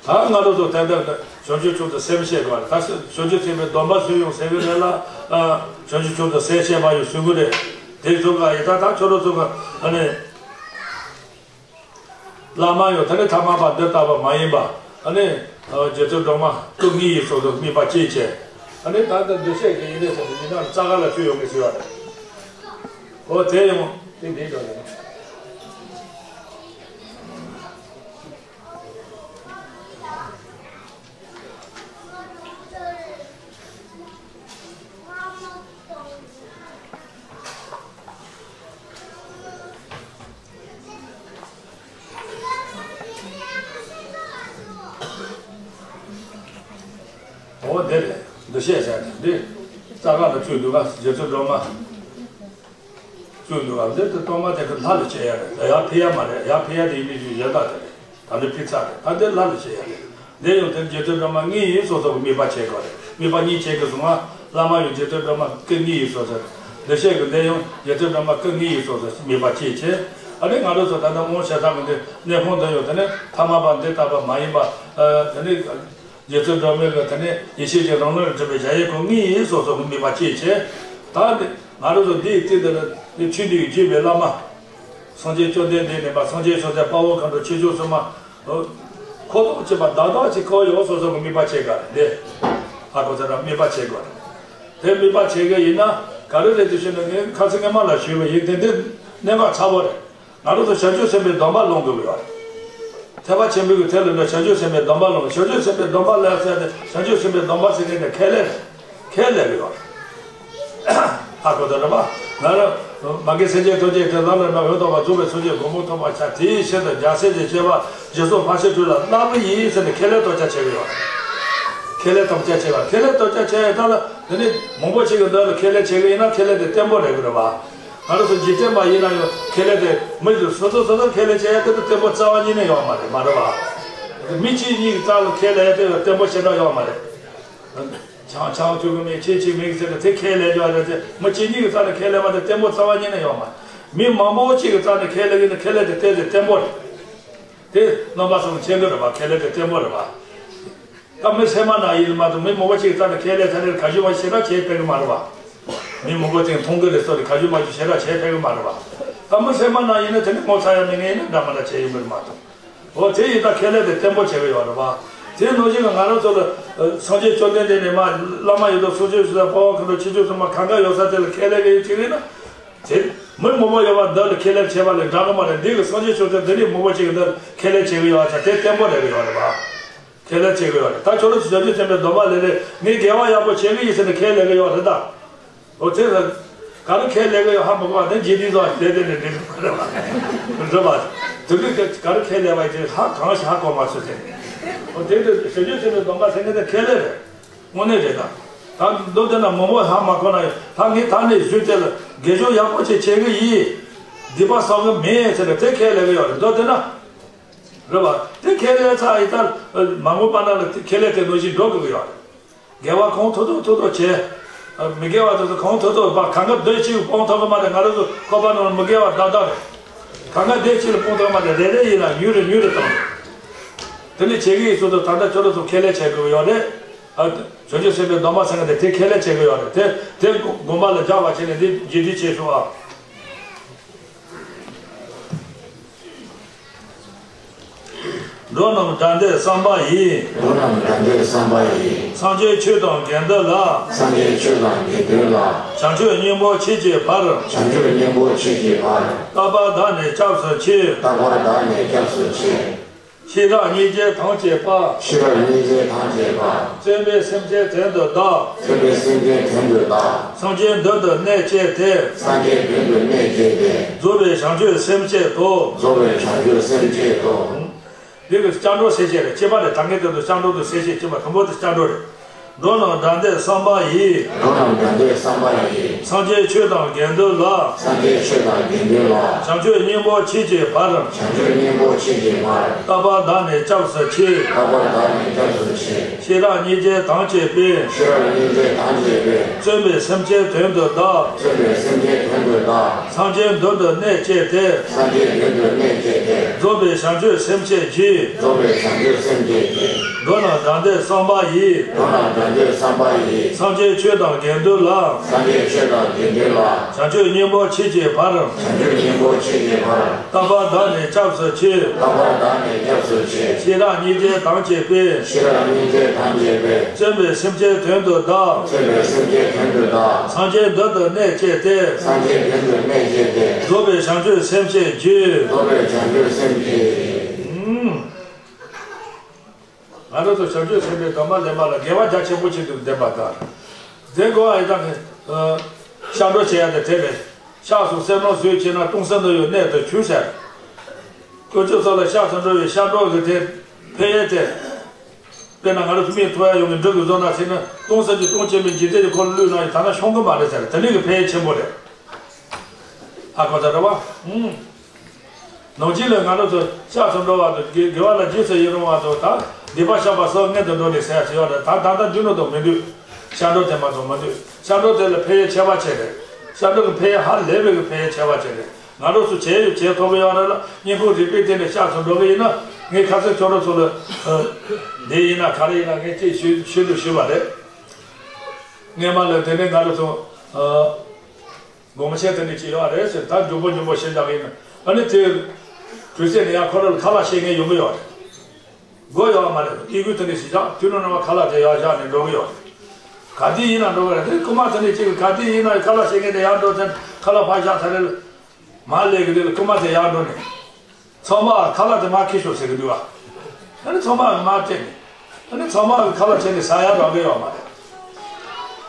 ད་ང་རང་ཚོ་ཏན་ཏན་བྱང་ཆུབ་མཆོག་ཏུ་སེམས་བསྐྱེད་དགོས་པ་རེད། ད་བྱང་ཆུབ་སེམས་དཔའི་སྡོམ་པ་སུས་ཡང་ཟེར་གི་རེད་ལ། ཨ། བྱང་ཆུབ་མཆོག་ཏུ་སེམས་བསྐྱེད་པ་ཡང་གསུང་གི་རེད། དེ་ཚོ་ག་ཡིན་ད། ད་ཁྱོད་རང་ཚོ་ག་ཨ་ནི། བླ་མ་ཡང་དེ་ནི་ཐ་མལ་པ་འདི་ལྟ་བུ་མ་ཡིན་པ། ཨ་ནི། ཨ། རྗེ་བཙུན་སྒྲོལ་མ་སྐུ་དངོས་ཡིན་སོགས་སུ་དམིགས་པ་བསྐྱེད་བྱས། ཨ་ནི་ད་ལྟ་འདུ་ཤེས་ཀྱི་ཡིན་ནས་ཟེར་ནས་ཡིན་ན་རྩ་ག་ལ་བཅུག་ཡོང་གི་ཟེར་བ་རེད། འོ་དེ་ཡང་དེ་འདི་འདྲ་རེད། བཤད་བྱ་དེ་འདི་རྩ་ཁ་ལ་བཙུགས་འདུག་ག་རྗེ་བཙུན་སྒྲོལ་མ་བཙུགས་འདུག་ག་འདི་ལྟ་སྟོང་པ་དེ་གི་ལྷ་ལ་བྱེད་ཡ་རེད། ཡར་ཕུལ་ཡ་མ་རེད། ཡར་ཕུལ་ཡ་དེ་ཡིན་མིན་ཞིག་གཞན་དག་དེ་རེད། ད་འདི་ཕུལ་ཚར་རེད། ད་འདི་ལྷ་ལ་བྱེད་ཡ་རེད། འདི་ཡང་དེ་རྗེ་བཙུན་སྒྲོལ་མ་དངོས་ཡིན་སོ་སོ་གི་དམིགས་པ་བྱེད་དགོས་རེད། དམིགས་པ་གཉིས་བྱེད་དགོས་གསུངས་ང་། བླ་མ་ཡང་རྗེ་བཙུན་སྒྲོལ་མ་སྐུ་དངོས་ཡིན་སོ་སོ་རེད། འདི་བཤད་གི་འདི་ཡང་རྗེ་བཙུན་སྒྲོལ་མ་སྐུ་དངོས་ཡིན་སོ་སོ་དམིགས་པ་བྱེད་བྱེད། ཨ་ནི་ང་རང་ཚོ་ད་ལྟ་སྔོན་བཤད་སྟངས་གི་འདི་གནས་ཁུངས་འདི་ཡང་དེ་ནི་ཐ་མལ་པ་འདི་ལྟ་བུ་མ་ཡིན་པ། ཨ་དེ་ནི། རྗེ་བཙུན་སྒྲོལ་མའི་གི་དེ་ནས་ཡེ་ཤེས་ཀྱི་རང་ལུས་ལ་གྲུབ་པའི་གཞལ་ཡས་ཁང་དངོས་ཡིན་སོ་སོ་གི་དམིགས་པ་བྱེད་བྱེད། ད་འདི་ང་རང་ཚོ་འདིའི་རྩིས་འདི་ལ་འདི་ཆོས་འདི་ཡི་བརྒྱུད་པའི་བླ་མ། སངས་རྒྱས་བཅོམ་ལྡན་འདས་ནས་མར་སངས་རྒྱས་བྱང་སེམས་དཔའ་བོ་མཁའ་འགྲོ་ཆོས་སྐྱོང་སྲུང་མ། ཁོ་ཐག་ཆོད་པ་བདག་བདག་ཅིག་ཁོ་ཡོད་སོ་སོ་གི་དམིགས་པ་བྱེད་དགོས་རེད། འདི་ཧ་གོ་ཚར་ར་དམིགས་པ་བྱེད་དགོས་རེད། དེ་དམིགས་པ་བྱེད་དགོས་ཡིན་ན་ག་རེ་རེད་དེ་ཞུས་ན་ངས་ཁ་སང་སྔོན་མ་ལ་ཞུས་པ་ཡིན། དེ་འདི་གནད་འགག་ཚ་པོ་རེད། ང་རང་ཚོ་བྱང་ཆུབ་སེམས་དཔའི་སྡོམ་པ་ལོན་དགོས་ཀྱི་ཡོད་རེད། ཐེག་པ་ཆེན་པོའི་གི་ཐད་ལ་འགྲོ་བྱང་ཆུབ་སེམས་དཔའི་སྡོམ་པ་ལོན། བྱང་ཆུབ་སེམས་དཔའི་སྡོམ་པ་ལོན་ཟེར་ཏེ་བྱང་ཆུབ་སེམས་དཔའི་སྡོམ་པ་ཟེར་མཁན་དེ་ཁས་ལེན། ཁས་ལེན་གྱི་ཡོད་རེད། ཧ་གོ་ད་རེད་པ། ང་རང་མ་གི་སེམས་ཅན་ཐམས་ཅད་དེ་ལམ་རིམ་པ་འོད་དམ་པ་རྫོགས་པའི་སངས་རྒྱས་གོ་འཕང་ཐོབ་པར་བྱ། དེའི་ཕྱིར་དུ་རྒྱལ་སྲས་ཀྱི་སྤྱོད་པ་རྗེས་སུ་ཕར་ཕྱིན་དྲུག་ལ་བསླབ་པ་ཡིན་ཟེར་ནས་ཁས་ལེན་དམ་བཅའ་བྱེད་ཀྱི་ཡོད་རེད། ཁས་ལེན་དམ་བཅའ་བྱེད་པ། ཁས་ལེན་དམ་བཅའ་བྱེད་ཡ་ད་ལ་འདི་ནི་མང་པོ་ཞིག་གི་འདི་ལ་ཁས་ལེན་བྱེད་ཀྱི་ཡིན་ན་ཁས་ལེན་དེ་བརྟན་པོ་རེད་གི་རེད་པ། ང་རང་ཚོ་འཇིག་རྟེན་པ་ཡིན་ན་ཡང་ཁས་ལེན་དེ་མི་སོ་སོ་སོ་སོ་ཁས་ལེན་བྱེད་ཡ་དེ་དེ་བརྟན་པོ་རྩ་བ་ཉིད་ནས་ཡོད་མ་རེད། མ་རེད་པ། མི་གཅིག་གཉིས་ཀྱི་རྩ་ལ་ཁས་ལེན་ཡ་དེ་བརྟན་པོ་ཞེ་དྲག་ཡོད་མ་རེད། ཆང་ཆང་ཐུག་གི་མེད། ཁྱེད་ཀྱིས་མེད་ཟེར་ནས་དེ་ཁས་ལེན་རྒྱུ་རེད་དེ། མི་གཅིག་གཉིས་ཀྱི་རྩ་ནས་ཁས་ལེན་པ་དེ་བརྟན་པོ་རྩ་བ་ཉིད་ནས་ཡོད་མ་རེད། མི་མང་པོ་གཅིག་གི་རྩ་ནས་ཁས་ལེན་གྱི་ནི་ཁས་ལེན་དེ་དེ་དེ་བརྟན་པོ་རེད། དེ་རྣམ་པ་ཚོས་མཁྱེན་གྱི་རེད་པ། ཁས་ལེན་དེ་བརྟན་པོ་རེད་པ། ད་མི་སེར་མ་ནང་ཡིན་མ་གཏོགས་མི་མང་པོ་གཅིག་གི་རྩ་ནས་ཁས་ལེན་ཚར་ནས་ག་ཞུ་མ་ཞུ་ཞེ་དྲག་བྱེད་ཕོད་ཀྱི་མ་རེད་པ། མི་མང་པོ་ཅིག་མཐོང་གི་རེད་ཟེར་ནས་ག་ཞུ་མ་ཞུ་ཞེ་དྲག་བྱེད་ཕོད་ཀྱི་མ་རེད་པ། ད་མི་སེར་མ་ནང་ཡིན་ན་དེ་ནི་ངོ་ཚ་ཡ་མི་ངན་ཡིན་ན་འདྲ་མ་འདྲ་བྱེད་ཡོང་གི་རེད་མ་གཏོགས། འོ་དེ་ཡིན་ད་ཁས་ལེན་དེ་བརྟན་པོ་བྱེད་ཀྱི་ཡོད་རེད་པ། དེ་ནང་བཞིན་གྱི་ང་རང་ཚོ་ལ་ཨ་སངས་རྒྱས་བཅོམ་ལྡན་འདས་ནས་མར་བླ་མ་ཡོད་དོ་སངས་རྒྱས་ཞུ་ས་དཔའ་བོ་མཁའ་འགྲོ་ཆོས་སྐྱོང་སྲུང་མ་གང་ག་ཡོད་ས་དེ་ལ་ཁས་ལེན་གྱི་ཡོད་ཅིག་རེད་ན། དེ་མི་མང་པོ་ཡོད་པ་འདི་ལ་ཁས་ལེན་བྱས་པ་ལས་འདྲ་གི་མ་རེད། འདི་གི་སངས་རྒྱས་བཅོམ་ལྡན་འདས་ནི་མང་པོ་ཅིག་འདི་ལ་ཁས་ལེན་བྱེད་ཀྱི་ཡོད་ས་དེ་བརྟན་པོ་རེད་ཀྱི་ཡོད་རེད་པ། ཁས་ལེན་བྱེད་ཀྱི་ཡོད་རེད། ད་ཁྱོད་རང་ཚོ་བྱང་ཆུབ་སེམས་དཔའི་སྡོམ་པ་ལེན་རེད། ངས་དགེ་བ་ཡག་པོ་བྱེད་ཀྱི་ཡིན་ཟེར་ནས་ཁས་ལེན་གྱི་ཡོད་རེད་ད། འོ་དེ་ལ་ག་རེ་ཁས་ལེན་གྱི་ཡོད་ཧ་མ་གོ་བ་དེ་རྗེས་འདི་ཚོ་ལས་དེ་ནས་འདྲི་དགོས་རེད་པ། རེད་པ། དེ་གི་ག་རེ་ཁས་ལེན་པ་ཡིན་ཧ་གང་ཞིག་ཧ་གོ་མ་སོང་དེ། འོ་དེ་དུས་བྱང་ཆུབ་སེམས་དཔའི་སྡོམ་པ་ཟེར་མཁན་དེ་ཁས་ལེན་རེད། དངོས་གནས་རེད་ད། ད་མདོ་དེ་ན་མང་པོ་ཧ་མ་གོ་ན་ཡང་ད་ངས་ད་ནས་གཞུག་དེ་ལ་དགེ་སྦྱོར་ཡག་པོ་ཅིག་བྱེད་ཀྱི་ཡིན། སྡིག་པ་བསགས་ཀྱི་མིན་ཟེར་ནས་དེ་ཁས་ལེན་གྱི་ཡོད་རེད། མདོ་དེ་ན། རེད་པ། དེ་ཁས་ལེན་ཚར་ཡིན་ད་མ་འོངས་པ་ན་ལ་དེ་ཁས་ལེན་དེ་ནང་བཞིན་འགྲོ་དགོས་ཀྱི་ཡོད་རེད། དགེ་བ་གང་ཐུབ་ཐུབ་ཐུབ་ཐུབ་བྱས། མི་དགེ་བ་དེ་ཚོ་གང་ཐུབ་ཐུབ་པ་གང་ག་སྡོད་ཅིག་སྤོང་ཐུབ་ཀྱི་མ་རེད། ང་རང་ཚོ་ཁོག་པ་ནང་ལ་མི་དགེ་བ་བདག་བདག་རེད། གང་ག་སྡོད་ཅིག་ལ་སྤོང་ཐུབ་ཀྱི་མ་རེད། རེ་རེ་ཡིན་ན་ཉུང་རུ་ཉུང་རུ་བཏང་། དེ་ནས་བྱེད་ཀྱི་ཡིན་སོ་སོ་ད་ལྟ་ཁྱོད་རང་ཚོ་ཁས་ལེན་བྱེད་དགོས་ཀྱི་ཡོད་རེད། ཨ། བྱང་ཆུབ་སེམས་དཔའི་སྡོམ་པ་ཟེར་མཁན་དེ་དེ་ཁས་ལེན་བྱེད་དགོས་ཡོད་རེད། དེ་དེ་དགོངས་པ་ལ་འཇགས་པ་བྱས་ནས་འདི་རྗེས་འདྲི་བྱེད་ཤོག་ཨ། འགྲོ་རྣམས་དགྲ་འདོད་བསམ་པ་ཡིས། འགྲོ་རྣམས་དགྲ་འདོད་བསམ་པ་ཡིས། སངས་རྒྱས་ཆོས་དང་དགེ་འདུན་ལ། སངས་རྒྱས་ཆོས་དང་དགེ་འདུན་ལ། བྱང་ཆུབ་སྙིང་པོ་མཆིས་ཀྱི་བར། བྱང་ཆུབ་སྙིང་པོ་མཆིས་ཀྱི་བར། རྟག་པར་བདག་ནི་སྐྱབས་སུ་མཆི། རྟག་པར་བདག་ནི་སྐྱབས་སུ་མཆི། ཤེས་རབ་སྙིང་རྗེ་དང་བཅས་པ། ཤེས་རབ་སྙིང་རྗེ་དང་བཅས་པ། བརྩོན་པས་སེམས་ཅན་དོན་དུ་གདའ། བརྩོན་པས་སེམས་ཅན་དོན་དུ་གདའ། སངས་རྒྱས་མདུན་དུ་གནས་བཅས་ཏེ། སངས་རྒྱས་མདུན་དུ་གནས་བཅས་ཏེ། རྫོགས་པའི་བྱང་ཆུབ་སེམས་བསྐྱེད་དོ། རྫོགས་པའི་བྱང་ཆུབ་སེམས་བསྐྱེད་དོ། འདི་གི་སྐྱབས་འགྲོ་གསལ་བཤད་རེད། གཅིག་པ་རེད། ད་ངས་དེ་ཚོ་སྐྱབས་འགྲོ་དུ་གསལ་བཤད་གཅིག་པ་དང་པོ་དེ་སྐྱབས་འགྲོ་རེད། འགྲོ་རྣམས་དགྲ་འདོད་བསམ་པ་ཡིས། འགྲོ་རྣམས་དགྲ་འདོད་བསམ་པ་ཡིས། སངས་རྒྱས་ཆོས་དང་དགེ་འདུན་ལ། སངས་རྒྱས་ཆོས་དང་དགེ་འདུན་ལ། བྱང་ཆུབ་སྙིང་པོ་མཆིས་ཀྱི་བར། བྱང་ཆུབ་སྙིང་པོ་མཆིས་ཀྱི་བར། རྟག་པར་བདག་ནི་སྐྱབས་སུ་མཆི། རྟག་པར་བདག་ནི་སྐྱབས་སུ་མཆི། ཤེས་རབ་སྙིང་རྗེ་དང་བཅས་པའི། ཤེས་རབ་སྙིང་རྗེ་དང་བཅས་པའི། བརྩོན་པས་སེམས་ཅན་དོན་དུ་གདའ། བརྩོན་པས་སེམས་ཅན་དོན་དུ་གདའ། སངས་རྒྱས་མདུན་དུ་གནས་བཅས་ཏེ། སངས་རྒྱས་མདུན་དུ་གནས་བཅས་ཏེ། རྫོགས་པའི་བྱང་ཆུབ་སེམས་བསྐྱེད་ཀྱིས། རྫོགས་པའི་བྱང་ཆུབ་སེམས་བསྐྱེད་ཀྱིས། འགྲོ་རྣམས་དགྲ་འདོད་བསམ་པ་ཡིས། འགྲོ་རྣམས་དགྲ་འདོད་བསམ་པ་ཡིས། སངས་རྒྱས་ཆོས་དང་དགེ་འདུན་ལ། སངས་རྒྱས་ཆོས་དང་དགེ་འདུན་ལ། བྱང་ཆུབ་སྙིང་པོ་མཆིས་ཀྱི་བར། བྱང་ཆུབ་སྙིང་པོ་མཆིས་ཀྱི་བར། རྟག་པར་བདག་ནི་སྐྱབས་སུ་མཆི། རྟག་པར་བདག་ནི་སྐྱབས་སུ་མཆི། ཤེས་རབ་སྙིང་རྗེ་དང་བཅས་པའི། ཤེས་རབ་སྙིང་རྗེ་དང་བཅས་པའི། བརྩོན་པས་སེམས་ཅན་དོན་དུ་གདའ། བརྩོན་པས་སེམས་ཅན་དོན་དུ་གདའ། སངས་རྒྱས་མདུན་དུ་གནས་བཅས་ཏེ། སངས་རྒྱས་མདུན་དུ་གནས་བཅས་ཏེ། རྫོགས་པའི་བྱང་ཆུབ་སེམས་བསྐྱེད་ཀྱིས། རྫོགས་པའི་བྱང་ཆུབ་སེམས་བསྐྱེད་ཀྱིས། ཨུམ། ང་རང་ཚོ་བྱང་ཆུབ་སེམས་དཔའི་སྡོམ་པ་ལེན་པ་ལ་དགེ་བ་རྒྱ་ཆེན་པོ་ཅིག་ཏུ་ལྡན་པ་དང་། དེ་དགོས་པ་ཡིན་ཙང་ནི། ཨ། སྐྱབས་འགྲོ་བྱེད་ཡ་དེ་དེ་རེད། ཕྱག་གསུམ་སེམས་ནང་བཟོས་བྱས་ན་སྟོང་གསལ་ནུབ་ཡོད་གནད་དུ་གྱུར་ཟེར། དཀོན་མཆོག་གསུམ་ལ་སྐྱབས་སུ་འགྲོ་བའི་སྐྱབས་འགྲོ་གི་དེ་ཕན་ཡོན་དེ། དཔེར་ན་ང་རང་ཚོ་མིའི་ཐོ་ཡ་ཡོང་གི་འབྲུ་གི་བཟོ་ན་ཟེར་ན་སྟོང་ཟད་ཀྱི་སྟོང་སྐྱེ་མེད་འཇིག་རྟེན་གྱི་འཁོར་ལོ་བླུགས་ན་ཡང་ཐ་ན་ཤོང་གི་མ་རེད་ཟེར། དེ་ནི་གི་ཕན་ཡོན་ཆེན་པོ་རེད། ཧ་གོ་ཚར་རེད་བ། ཧུམ། ནང་བཞིན་ལ་ང་རང་ཚོ་ཤ་ཚོ་འགྲོ་བ་དང་དགེ་དགེ་བ་ལ་རྗེས་སུ་ཡི་རང་བ་དང་ད་སྡིག་པ་བཤགས་པ་སོགས་སྔོན་དུ་འགྲོ་ནས་ཟེར་ཡ་ཡོད་རེད། ད་ད་ལྟ་འདུག་ནོ་དང་མི་འདུག་ཤ་འགྲོ་དེ་མ་གཏོགས་མི་འདུག་ཤ་འགྲོ་དེ་ལ་ཕན་ཡོན་ཆེ་བ་ཆེ་རེད། ཤ་འགྲོ་གི་ཕན་ཡོན་ཧ་ལས་པའི་གི་ཕན་ཡོན་ཆེ་བ་ཆེ་རེད། ང་རང་ཚོ་བྱས་ཡོད་བྱས་ཐུབ་ཀྱི་ཡོད་རེད་ལ། སྙིང་ཁུང་རུས་པའི་གཏིང་ནས་ཤ་ཚོ་འགྲོ་གི་ཡིན་ན། ངས་ཁ་སང་ཁྱོད་རང་ཚོ་ལ་འདི་ཡིན་ན་ག་རེ་ཡིན་ན་ངས་ཅིག་ཞུ་ཞུ་འདུག་ཞུས་པ་རེད། སྔས་མ་ལ་དེ་ནས་ང་རང་ཚོ་དགོངས་བཞེས་དེ་ནས་ཅིག་ཡོད་རེད་ཟེར། ད་མགྱོགས་པོ་མགྱོགས་པོ་བཤད་བཞག་གི་ཡིན། ཨ་ནི་དེ་དུས་ཚོད་ནས་ཡང་ཁོ་རང་ལ་ཁ་ལག་བཤད་མཁན་ཡོང་གི་ཡོད་རེད། དགོས་ཡོད་མ་རེད། སྐྱེ་དགུའི་དུས་ནས་ཞིག་བཞག་དུས་ནམ་ཡང་ཁ་ལག་དེ་ཡར་བཞག་ནས་འགྲོ་གི་ཡོད་རེད། ག་དུས་ཡིན་ན་འགྲོ་གི་རེད། དེ་རྐུན་མ་དེ་ནས་ཅིག་ག་དུས་ཡིན་ན་ཁ་ལག་བཤད་མཁན་དེ་ཡར་འགྲོ་ཚེ་ཁ་ལག་ཕར་བཞག་ཚར་རེད། མར་སླེབས་གི་རེད་ལ་རྐུན་མ་དེ་ཡར་འགྲོ་ནས། ཚང་མ་ཁ་ལག་དེ་མར་འཁྱེར་ཤོག་ཟེར་གི་འདུག་བ། ཨ་ནི་ཚང་མ་མར་སྤྲད་ནས། ཨ་ནི་ཚང་མ་གི་ཁ་ལག་བྱས་ནས་ཟ་ཡ་རག་གི་ཡོད་མ་རེད།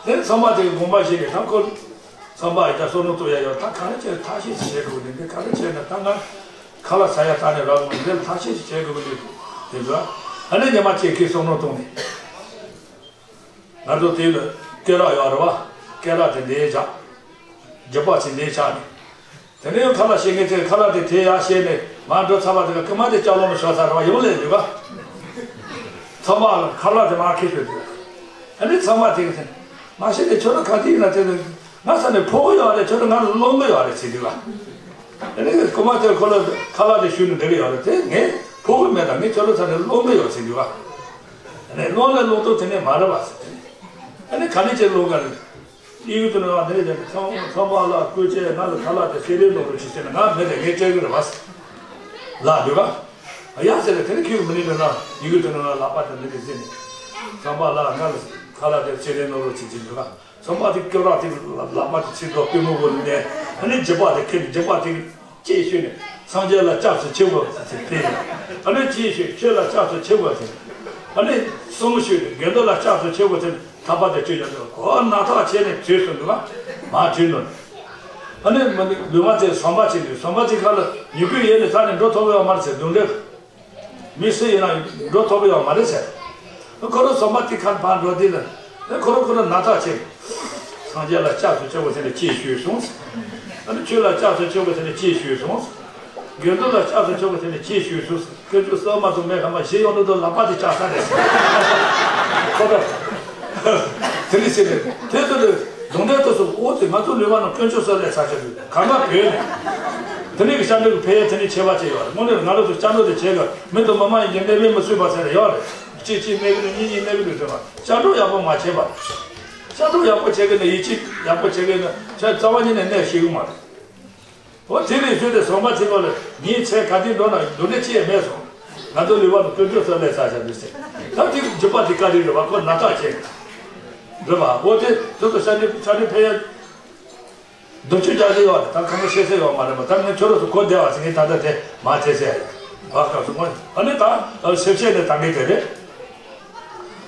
དེ་ནི་ཚང་མ་དེ་གི་དགོངས་པ་བཞེས་ནས་ད་ཁོ། ཚང་མ་ཡི་ད་བསམ་བློ་གཏོང་ཡ་ཡོད། ད་ག་རེ་བྱས་ཐབས་ཤེས་ཤིག་བྱེད་དགོས་ནི་འདི་ག་རེ་བྱས་ན་ད་ང་ཁ་ལག་ཟ་ཡ་ད་ནས་རག་གི་མི་འདི་ལ་ཐབས་ཤེས་ཤིག་བྱེད་དགོས་གི་འདུག་དེ་འདྲ། ཨ་ནི་ཉི་མ་གཅིག་གི་བསམ་བློ་གཏོང་ནས། ང་ཚོ་དེ་ལ་སྐེ་རགས་ཡོད་རེད་བ། སྐེ་རགས་དེ་འདྲའི་བཞག་རྒྱུ་པ་ཅིག་འདྲའི་ཆགས་ནས། དེ་ནས་ཁ་ལག་བཤད་མཁན་ཚོས་ཁ་ལག་དེ་དེ་ཡར་བཤད་ནས་མར་འགྲོ་ཚར་བ་དེ་ག་རྐུན་མ་དེ་ལྕགས་ལོག་མ་ཤོར་ཚར་རེད་བ། ཡོང་ལས་འདུག་ག་ཚང་མ་ལ་ཁ་ལག་དེ་མར་འཁྱེར་ཤོར་འདུག་ཨ་ནི་ཚང་མ་དེ་ག་ཚེ་མ་ཤེས་ནས་ཁྱོད་རང་ག་དུས་ཡིན་ན་དེ་ང་ས་ནས་ཕོག་གི་ཡོད་རེད། ཁྱོད་རང་ང་ལ་སློང་གི་ཡོད་རེད་ཟེར་འདུག་ག་ཨ་ནི་རྐུན་མ་དེ་ཁོ་ལ་ཁ་ལག་དེ་ཞུས་ནས་འགྲོ་གི་ཡོད་རེད། དེ་ངས་ཕོག་གི་མེད། ད་ངས་ཁྱོད་རང་ས་ནས་སློང་གི་ཡོད་ཟེར་འདུག་ག་ཨ་ནི་སློང་ལས་སློང་ཐུབ་དེ་ནས་མ་རེད་བ་ཟེར། ཨ་ནི་ག་ནས་ཅིག་སློང་ག་རེད། ཡི་གེ་དུ་ནང་ལ་ནི་དེ་ཚང་ཚང་མ་ལ་སྐུ་ཅེ་ང་ལ་ཁ་ལག་དེ་ཚེ་རིང་ནོར་བུ་ཆེ་ཆེ་ན་ང་མེད་དེ་ངས་སྤྲད་གི་རེད་བ། ལ་འདོད་པ། ཡ་ཟེར་ལ་དེ་ནི་ཁྱོད་མི་ནི་དེ་ན་ཡི་གེ་དུ་ནང་ལ་ལག་པ་དེ་འདི་གི་ཟིན་ནས། ཚང་མ་ལ་ང་ལ་ཁ་ལག་དེ་ཚེ་རིང་ནོར་བུ་ཆེ་ཆེ་འདོད་པ། ཚང་མ་དེ་སྐྱོ་ར་དེ་ལག་པ་དེ་ཚིག་ཐོག་པུས་མོ་བོ་ནས་ཨ་ནི་རྒྱུ་པ་དེ་ཁེ་རྒྱུ་པ་དེ། ཅེས་ཞུས་ནས་སངས་རྒྱས་ལ་སྐྱབས་སུ་མཆིའོ་ཟེར་ཏེ། ཨ་ནི་ཅེས་ཞུས་ཁྱོད་ལ་སྐྱབས་སུ་མཆིའོ་ཟེར། ཨ་ནི་གསུམ་ཞུས་ནས་དགེ་འདུན་ལ་སྐྱབས་སུ་མཆིའོ་ཟེར་ནས་ཐར་པ་དེ་སྤྱོད་ཀྱང་འདུག་ཁོ་ན་ཐག་ཆད་ནས་བྲོས་སོང་འདུག་ག་མར་བྲོས་འདུག་ཨ་ནི་མ་ནི་ལུས་མ་དེ་ཟམ་པ་ཅིག་འདུག་ཟམ་པ་དེ་ཁ་ལ་ཉུ་གུ་ཡལ་ནས་ས་ནས་འགྲོ་ཐུབ་ཡོད་མ་རེད་ཟེར་འདུག་འདྲེ། མི་སུ་ཡིན་ན་འགྲོ་ཐུབ་ཀྱི་ཡོད་མ་རེད་ཟེར། ཁོ་རང་ཟམ་པ་དེ་ཁར་ཕར་འགྲོ་དུས་ལ། ཁོ་རང་ཁོ་རང་ན་ཐག་ཆད། སངས་རྒྱས་ལ་སྐྱབས་སུ་མཆིའོ་ཟེར་ནས་ཅེས་ཞུས་སོང་ཟེར། ཨ་ནི་ཆོས་ལ་སྐྱབས་སུ་མཆིའོ་ཟེར་ནས་ཅེས་ཞུས་སོང་ཟེར། དགེ་འདུན་ལ་སྐྱབས་སུ་མཆིའོ་ཟེར་ནས་ཅེས་ཞུས་སོང་ཟེར། དཀོན་མཆོག་གསུམ་མ་གཏོགས་མེད་ཁ་མ་ཞེས་ཡོང་དུས་ལག་པ་དེ་བཅག་ས་རེད་ཟེར། ཁོ་རང་། དེ་ནི་ཟེར་ནས་དེ་ཚོ་ལ་གདོན་འདྲེ་དེ་ཚོ་འོ་དེ་ང་ཚོ་ལུས་པ་ནང་དཀོན་མཆོག་གསུམ་ལས་ཚར་ཆེ་དུས་གང་ག་བོད་ནས། དེ་ནས་གི་སྐྱབས་འགྲོ་གི་ཕན་ཡོན་དེ་ནས་ཁྱད་པར་ཅན་ཡོད་རེད། དངོས་གནས་ང་རང་ཚོ་སྐྱབས་འགྲོ་དེ་བྱེད་དགོས། མི་དང་མི་མ་ཡིན་གྱི་གནས་པའི་མི་གསོད་པ་ཟེར་ཡོད་རེད། གཅིག་གཅིག་གནས་གི་འདུག་གཅིག་གཉིས་གཉིས་གནས་གི་འདུག་ཟེར་བ། སྐྱབས་འགྲོ་ཡག་པོ་མ་བྱས་པ། སྐྱབས་འགྲོ་ཡག་པོ་བྱེད་གི་ན་ཡིད་ཆེས་ཡག་པོ་བྱེད་གི་ན་ཁྱོད་རྩ་བ་ཉིད་ནས་གནས་ཤེས་གི་མ་རེད། འོ་དེ་ནས་བཟོས་ཏེ་ཟམ་པ་དེ་ལོ་ལ་ངའི་ཚེ་ག་དུས་འགྲོ་ན་སྡུག་བསྔལ་ཅི་ཡང་མེད་སོང་། ང་ཚོ་ལུས་པ་ནི་དཀོན་མཆོག་གསུམ་ལས་ཚར་བཞག་འདུག་ཟེར། ད་དེ་རྒྱུ་པ་དེ་བཀའ་དྲིན་རེད་བ། ཁོ་ན་ཐག་ཆད་རེད་བ། འོ་དེ་དེ་ཚོ་ཤ་འདྲེ་ཤ་འདྲེ་ཕན་ཡ། སྡུག་ཆུ་རྒྱག་གི་ཡོད་རེད། ད་ཁོང་ཚོ་ཤེས་ས་ཡོད་མ་རེད་པ། ད་ངས་ཁྱོད་རང་ཚོ་གོ་བདེ་བ་ཟེར་ངས་ད་ལྟ་དེ་མ་བྱས་ཟེར་ཡ་ཡིན། བ་སྐབས་སུ་ངོ་ཨ་ནི་ད་སེམས་ཤེས་ནས་ད་ངས་དེ་རེད།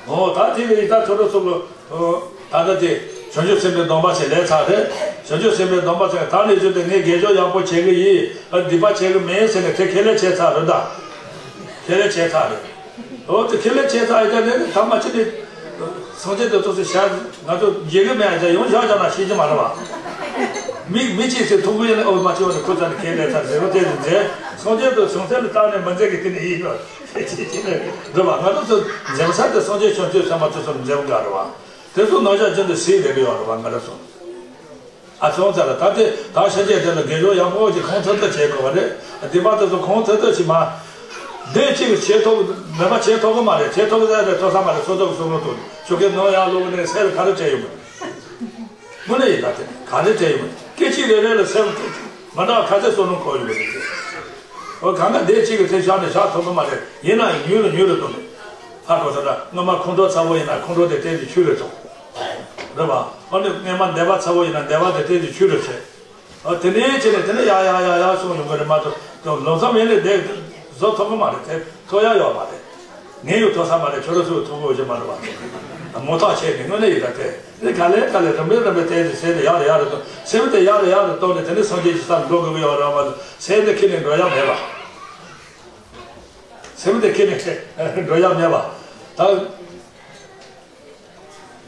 ཨོ་ད་དེ་ལས་ད་ཁྱོད་རང་ཚོ་གི་ད་ལྟ་དེ་བྱང་ཆུབ་སེམས་དཔའི་སྡོམ་པ་ཞིག་ལས་ཚར་རེད། བྱང་ཆུབ་སེམས་དཔའི་སྡོམ་པ་ཞིག་ད་ནས་བཟུང་སྟེ་ངས་དགེ་སྦྱོར་ཡག་པོ་བྱེད་གི་ཡིན། སྡིག་པ་བྱེད་གི་མིན་ཟེར་ནས་དེ་ཁས་ལེན་བྱས་ཚར་རེད་ད། ཁས་ལེན་བྱས་ཚར་རེད། འོ་དེ་ཁས་ལེན་བྱས་ཚར་ཡིན་ད་ནས་ད་མ་ཕྱི་ནས་སངས་རྒྱས་དེ་ཚོ་ཚོ་ཞག་ང་ཚོ་འཇལ་གི་མེད་ཡ་ཡོང་ཞག་ཞག་ན་ཤེས་ཀྱི་མ་རེད་བ། མི་མི་གཅིག་ཚེ་ཐུག་གི་ཡིན་ན་འོ་མ་ཅི་བ་ནས་ཁོ་ཚ་ནས་ཁས་ལེན་ཚར་ཟེར་བ་དེ་ཚོ་མཛད། སངས་རྒྱས་དེ་བྱང་སེམས་ལ་བཏང་ནས་མ་མཛད་གི་དེ་ནས་ཡིན་ནོ། རེད་བ། ང་ཚོ་ཚོ་འཛེམ་ས་དེ་སངས་རྒྱས་བྱང་ཆུབ་སེམས་དཔའ་དེ་ཚོ་འཛེམ་ག་རེད་བ། དེ་ཚོ་ནང་བཞག་རྒྱུན་དུ་སྲིད་བསྡད་གི་ཡོད་རེད་བ། ང་རང་ཚོ། ཨ་ཚོང་ཚ་ལ་ད་དེ་ད་ཤ་རྒྱས་དེ་ལ་དགེ་སྦྱོར་ཡག་པོ་ཅིག་ཁོང་ཐུབ་ཐུབ་བྱེད་དགོས་པ་རེད། སྡིག་པ་དེ་ཚོ་ཁོང་ཐུབ་ཐུབ་ཅིག་མ། དེ་གཅིག་བྱེད་ཐུབ་མེད་པ་བྱེད་ཐུབ་གི་མ་རེད། བྱེད་ཐུབ་གི་ཟེར་རེད་ཐོབ་ས་མ་རེད། སོ་ཐུབ་གི་སོ་ངོ་ཐུབ་ཆོ་གའི་ནང་ཡང་ལོག་གི་ནས་སེ་ལ་ག་རེ་བྱས་ཡོད་མ་རེད། དངོས་གནས་ཡིན་ད་དེ་ག་རེ་བྱས་ཡོད་མ་རེད། སྐད་ཅིག་རེ་རེ་ལ་སེ་ལ་ཐུབ་མ་འདྲ་ཁ་ཚད་སོ་ནུ་འཁོར་ཡོད་མ་རེད། འོ་གང་ག་དེ་གཅིག་གི་ཚེ་བཞག་ནས་བཞག་ཐུབ་གི་མ་རེད། ཡིན་ན་ཡང་མྱུར་རུ་མྱུར་རུ་ཐུབ་མེད། ཧ་གོ་ས་ད་སྔོན་མ་ཁོང་ཁྲོ་ཚ་བོ་ཡིན་ན་ཁོང་ཁྲོ་དེ་ཏན་ཏན་ཆུད་རུ་ཐུབ། རེད་བ། ཨ་ནི་སྔོན་མ་འདོད་པ་ཚ་བོ་ཡིན་ན་འདོད་པ་དེ་ཏན་ཏན་ཆུད་རུ་བྱེད། ཨ་དེ་ནས་བྱས་ནས་དེ་ནས་ཡག་ཡག་ཡག་ཡག་སོང་ཡོང་གི་རེད་མ་གཏོགས་ལམ་སང་ཡིན་ནས་དེ་བཟོ་ཐུབ་གི་མ་རེད། དེ་ཐུབ་ཡག་ཡོད་མ་རེད། ངས་ཡོད་ཐུབ་ས་མ་རེད། ཁྱོད་རང་ཚོས་ཐུབ་གི་ཡོད་ཀྱི་མ་རེད་བ། མོ་ཐག་ཆད་ནས་དངོས་གནས་ཡིན་ད་དེ་ནི་ག་ལེ་ག་ལེ་རིམ་པས་རིམ་པས་དེ་ཚེ་ཚེ་ནས་ཡག་རེ་ཡག་རེ་གཏོང་སེམས་དེ་ཡག་རེ་ཡག་རེ་གཏོང་ནས་དེ་ནས་སངས་རྒྱས་ཀྱི་སར་འགྲོ་དགོས་ཀྱི་ཡོད་རེད་བ། སེམས་དེ་ཁྱེར་ནས་འགྲོ་ཡག་མེད་བ། སེམས་དེ་ཁྱེར་ནས་འགྲོ་ཡག་མེད་བ། ད།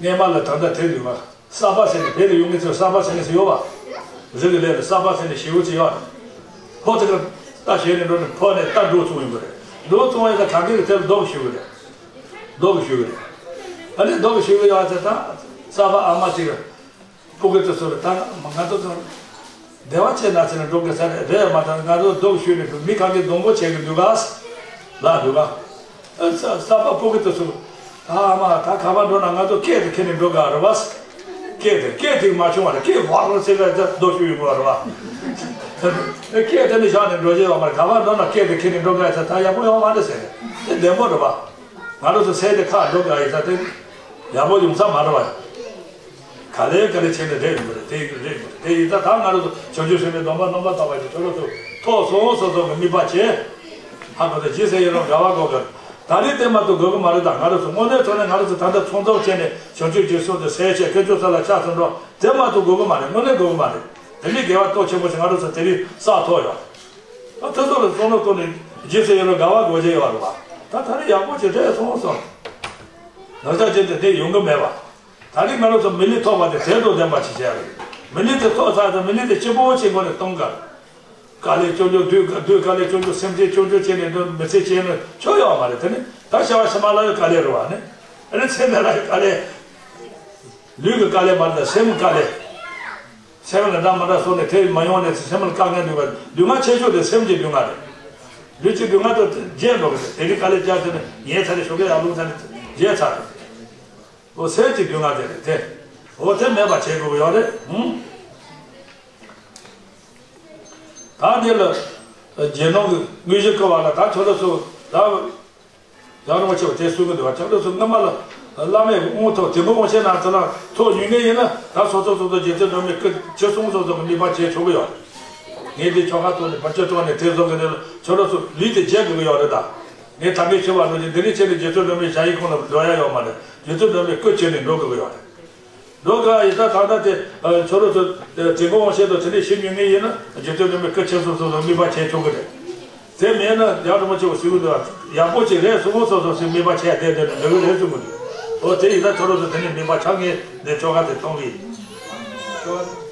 སྔས་མ་ལ་ད་ལྟ་དེ་འདུག་བ། གསར་པ་ཟེར་ནས་བོད་ལ་ཡོང་མཁན་ཚོས་གསར་པ་ཟེར་མཁན་ཚོ་ཡོད་བ། རི་གི་ལས་ལ་གསར་པ་ཟེར་ནས་ཞེ་པོ་ཅིག་ཡོད་རེད། ཕོ་དེ་ག་རྟ་བཞོན་ནས་འགྲོ་ནས་ཕོ་ནས་རྟ་འདྲོག་བཙུགས་ཡོང་གི་རེད། འདྲོག་བཙུགས་ཡོང་ཙང་གང་གིས་དེར་རྡོ་གཞུ་གི་རེད། རྡོ་གཞུ་གི་རེད། ཨ་ནི་རྡོ་གཞུ་གི་ཡོད་ཙང་ད་གསར་པ་ཨ་མ་ཅིག་གིས་སྤུ་གུ་དེ་ཚོ་ལ་ད་ང་ཚོ་ཚོ་བདེ་བ་ཅན་ན་ཟེར་ནས་འགྲོ་དགོས་ས་རེད་རེད་མ་གཏོགས། ང་ཚོ་རྡོ་གཞུས་ནས་མི་གང་གིས་སྡོང་པོ་བྱེད་ཀྱི་འདུག་ག་ལ་འདུག་ག་ཨ་ས་ས་པ་སྤུ་གུ་དེ་ཚོ། ཨ་མ་ད་ག་པར་འགྲོ་ན་ང་ཚོ་སྐད་དེ་ཁྱེར་ནས་འགྲོ་དགོས་རེད་བ། སྐད་དེ་སྐད་དེ་མ་བྱུང་བ་ལ་སྐད་བར་བར་ཟེར་ག་ད་རྡོ་གཞུ་ཡོང་དགོས་རེད་བ། སྐད་དེ་ནི་བཞག་ནས་འགྲོ་བྱེད་བ་མ་རེད། ག་པར་འགྲོ་ན་སྐད་དེ་ཁྱེར་ནས་འགྲོ་དགོས་ས་ད་ཡག་པོ་ཡོང་བ་མ་རེད་ཟེར། དེ་བདེན་པོ་རེད་བ། ང་རང་ཚོ་སེམས་དེ་ཁ་འགྲོ་དགོས་ཡིན་ས་དེ་ཡག་པོ་ཡོང་ས་མ་རེད་བ། ག་ལེ་ག་ལེ་བྱས་ནས་རེད་ཡོང་གི་རེད། དེ་ཡིན་རེད་ཡོང་གི་རེད། དེ་ཡིན་ད་ད་ང་རང་ཚོ་བྱང་ཆུབ་སེམས་དཔའི་སྡོམ་པ་སྣོམ་པ་བཏབ་པ་ཞིག་ཁྱོད་རང་ཚོ་ཐོག་སོང་སོ་སོ་གི་དམིགས་པ་བྱས། ཧ་གོ་ད་ཇི་སྲིད་ཡིན་རུང་དགའ་བ་དགོས་གི། ད་རེས་དེ་མ་གཏོགས་དགོས་གི་མ་རེད། ད་ང་རང་ཚོ་དངོས་གནས་དྲང་གནས་ང་རང་ཚོ་ད་ལྟ་ཚོང་ཚོགས་བྱས་ནས་བྱང་ཆུབ་རྗེས་གསུམ་དེ་སེལ་བྱས་དཀོན་མཆོག་ས་ལ་ཕྱག་འཚལ་འགྲོ་དེ་མ་གཏོགས་དགོས་གི་མ་རེད། དངོས་གནས་དགོས་གི་མ་རེད། དེ་འདྲའི་དགེ་བ་སྟོབས་ཆེན་པོ་ཞིག་ང་རང་ཚོ་དེ་རིང་བསགས་ཐུབ་ཡོད། ད་དེ་ཚོ་ལ་བསམ་བློ་གཏོང་ནས་ཇི་སྲིད་ཡིན་རུང་དགའ་བ་དགོས་ཀྱི་ཡོད་རེད་བ། ད་ད་རེས་ཡག་པོ་ཅིག་རེད་སོང་སོང་། ང་ཚོ་ཅི་འདི་འདི་ཡོང་གི་མེད་པ། ད་རེས་ང་རང་ཚོ་མི་ལུས་ཐོབ་པ་དེ་དོན་དང་ལྡན་པ་ཞིག་བྱས་རེད། མི་ལུས་དེ་ཐོབ་ཚར་ཙང་མི་ལུས་དེ་སྤྱི་པོ་ཆེ་སྒོ་ནས་གཏོང་དགོས། དཀའ་ལས་སྐྱོན་བརྗོད་དུས་དུས་དཀའ་ལས་སྐྱོན་བརྗོད་སེམས་ཅན་སྐྱོན་བརྗོད་བྱས་ནས་འདི་མི་ཚེ་སྐྱེལ་ན་ཆོག་ཡོད་མ་རེད། དེ་ནི་ད་བྱ་བ་ཕྱི་མ་ལ་ཡང་དཀའ་ལས་རེད་བ་ནི། ཨ་ནི་ཚེ་འདི་ལ་ཡང་དཀའ་ལས། ལུས་ཀྱི་དཀའ་ལས་མ་རེད་ད་སེམས་ཀྱི་དཀའ་ལས། སེམས་ལ་འདྲ་མ་འདྲ་སོང་ནས་དེ་མ་ཡོང་ནས་སེམས་ལ་དཀའ་ངལ་འདུག་པ། སྡུག་བསྔལ་ཆེ་ཤོས་དེ་སེམས་ཀྱི་སྡུག་བསྔལ་རེད། ལུས་ཀྱི་སྡུག་བསྔལ་དེ་བརྗེད་འགྲོ་གི་རེད། དེ་རིང་དཀའ་ལས་བརྒྱབ་ཚར་ནས་ཉལ་ཚར་ནས་ཞོགས་ཀས་ཡར་ལུང་ཚར་ནས་བརྗེད་ཚར་རེད། འོ་སེམས་ཀྱི་སྡུག་བསྔལ་དེ་རེད་དེ། འོ་དེ་མེད་པ་བྱེད་དགོས་ཀྱི་ཡོད་རེད། ཧུམ། ད་འདི་ལ་རྗེས་གནང་གི་དངོས་གཞི་བསྐུལ་བ་ལ་ད་ཁྱོད་རང་ཚོ་ད། ཡང་རིན་པོ་ཆེ་བ་དེ་གསུང་གི་འདུག་བ། ཁྱོད་ཚོ་སྔོན་མ་ལ་བླ་མས་དབང་ཐོབ་དེ་མོ་དབང་ཤེད་ནང་དུ་ལ་ཐོག་ཉུང་ངེས་ཡིན་ན་ད་སོ་སོ་སོ་སོ་རྗེ་བཙུན་སྒྲོལ་མའི་སྐུ་ཁྱེར་སོང་སོ་སོ་གི་དམིགས་པ་བྱེད་ཆོག་གི་ཡོད། ངས་འདི་ཆོ་ག་ཐོག་ནས་བར་ཆད་ཐོག་ནས་དེ་བཟོ་གི་འདི་ལ་ཁྱོད་རང་ཚོ་ལུས་དེ་བརྗེད་དགོས་ཀྱི་ཡོད་རེད་ད། ངས་ད་གིན་ཞུས་པ་ནང་བཞིན་འདི་རིང་ཕྱིན་ནས་རྗེ་བཙུན་སྒྲོལ་མའི་ཞལ་ཡི་ཁོང་ལ་འགྲོ་ཡ་ཡོད་མ་རེད། རྗེ་བཙུན་སྒྲོལ་མའི་སྐུ་ཁྱེར་ནས་འགྲོ་དགོས་ཀྱི་ཡོད་རེད། འགྲོ་ག་ཡི་ད་ད་ལྟ་དེ་ཁྱོད་རང་ཚོ་དེ་དྲན་སྐུལ་དབང་ཤེད་དང་དེ་ནས་ཞིབ་ཉུང་ངེས་ཡིན་ན་རྗེ་བཙུན་སྒྲོལ་མའི་སྐུ་ཁྱེར་སོང་སོ་སོ་དམིགས་པ་བྱེད་ཆོག་གི་རེད། དེ་མེད་ན་ཡང་རིན་པོ་ཆེ་བ་ཞུ་གི་འདུག་ཡག་པོ་ཅིག་རེད་གསུང་སོ་སོ་སོ་སོའི་དམིགས་པ་བྱས་བསྡད་བསྡད་ནས་འགྲོ་གི་རེད་གསུང་གི་འདུག་འོ་དེ་ཡིན་ན་ཁྱོད་རང་ཚོ་དེ་ནས་དམིགས་པ་ཆག་ངེས་ནས་ཆོ་ག་དེ་གཏོང་གི་ཡིན།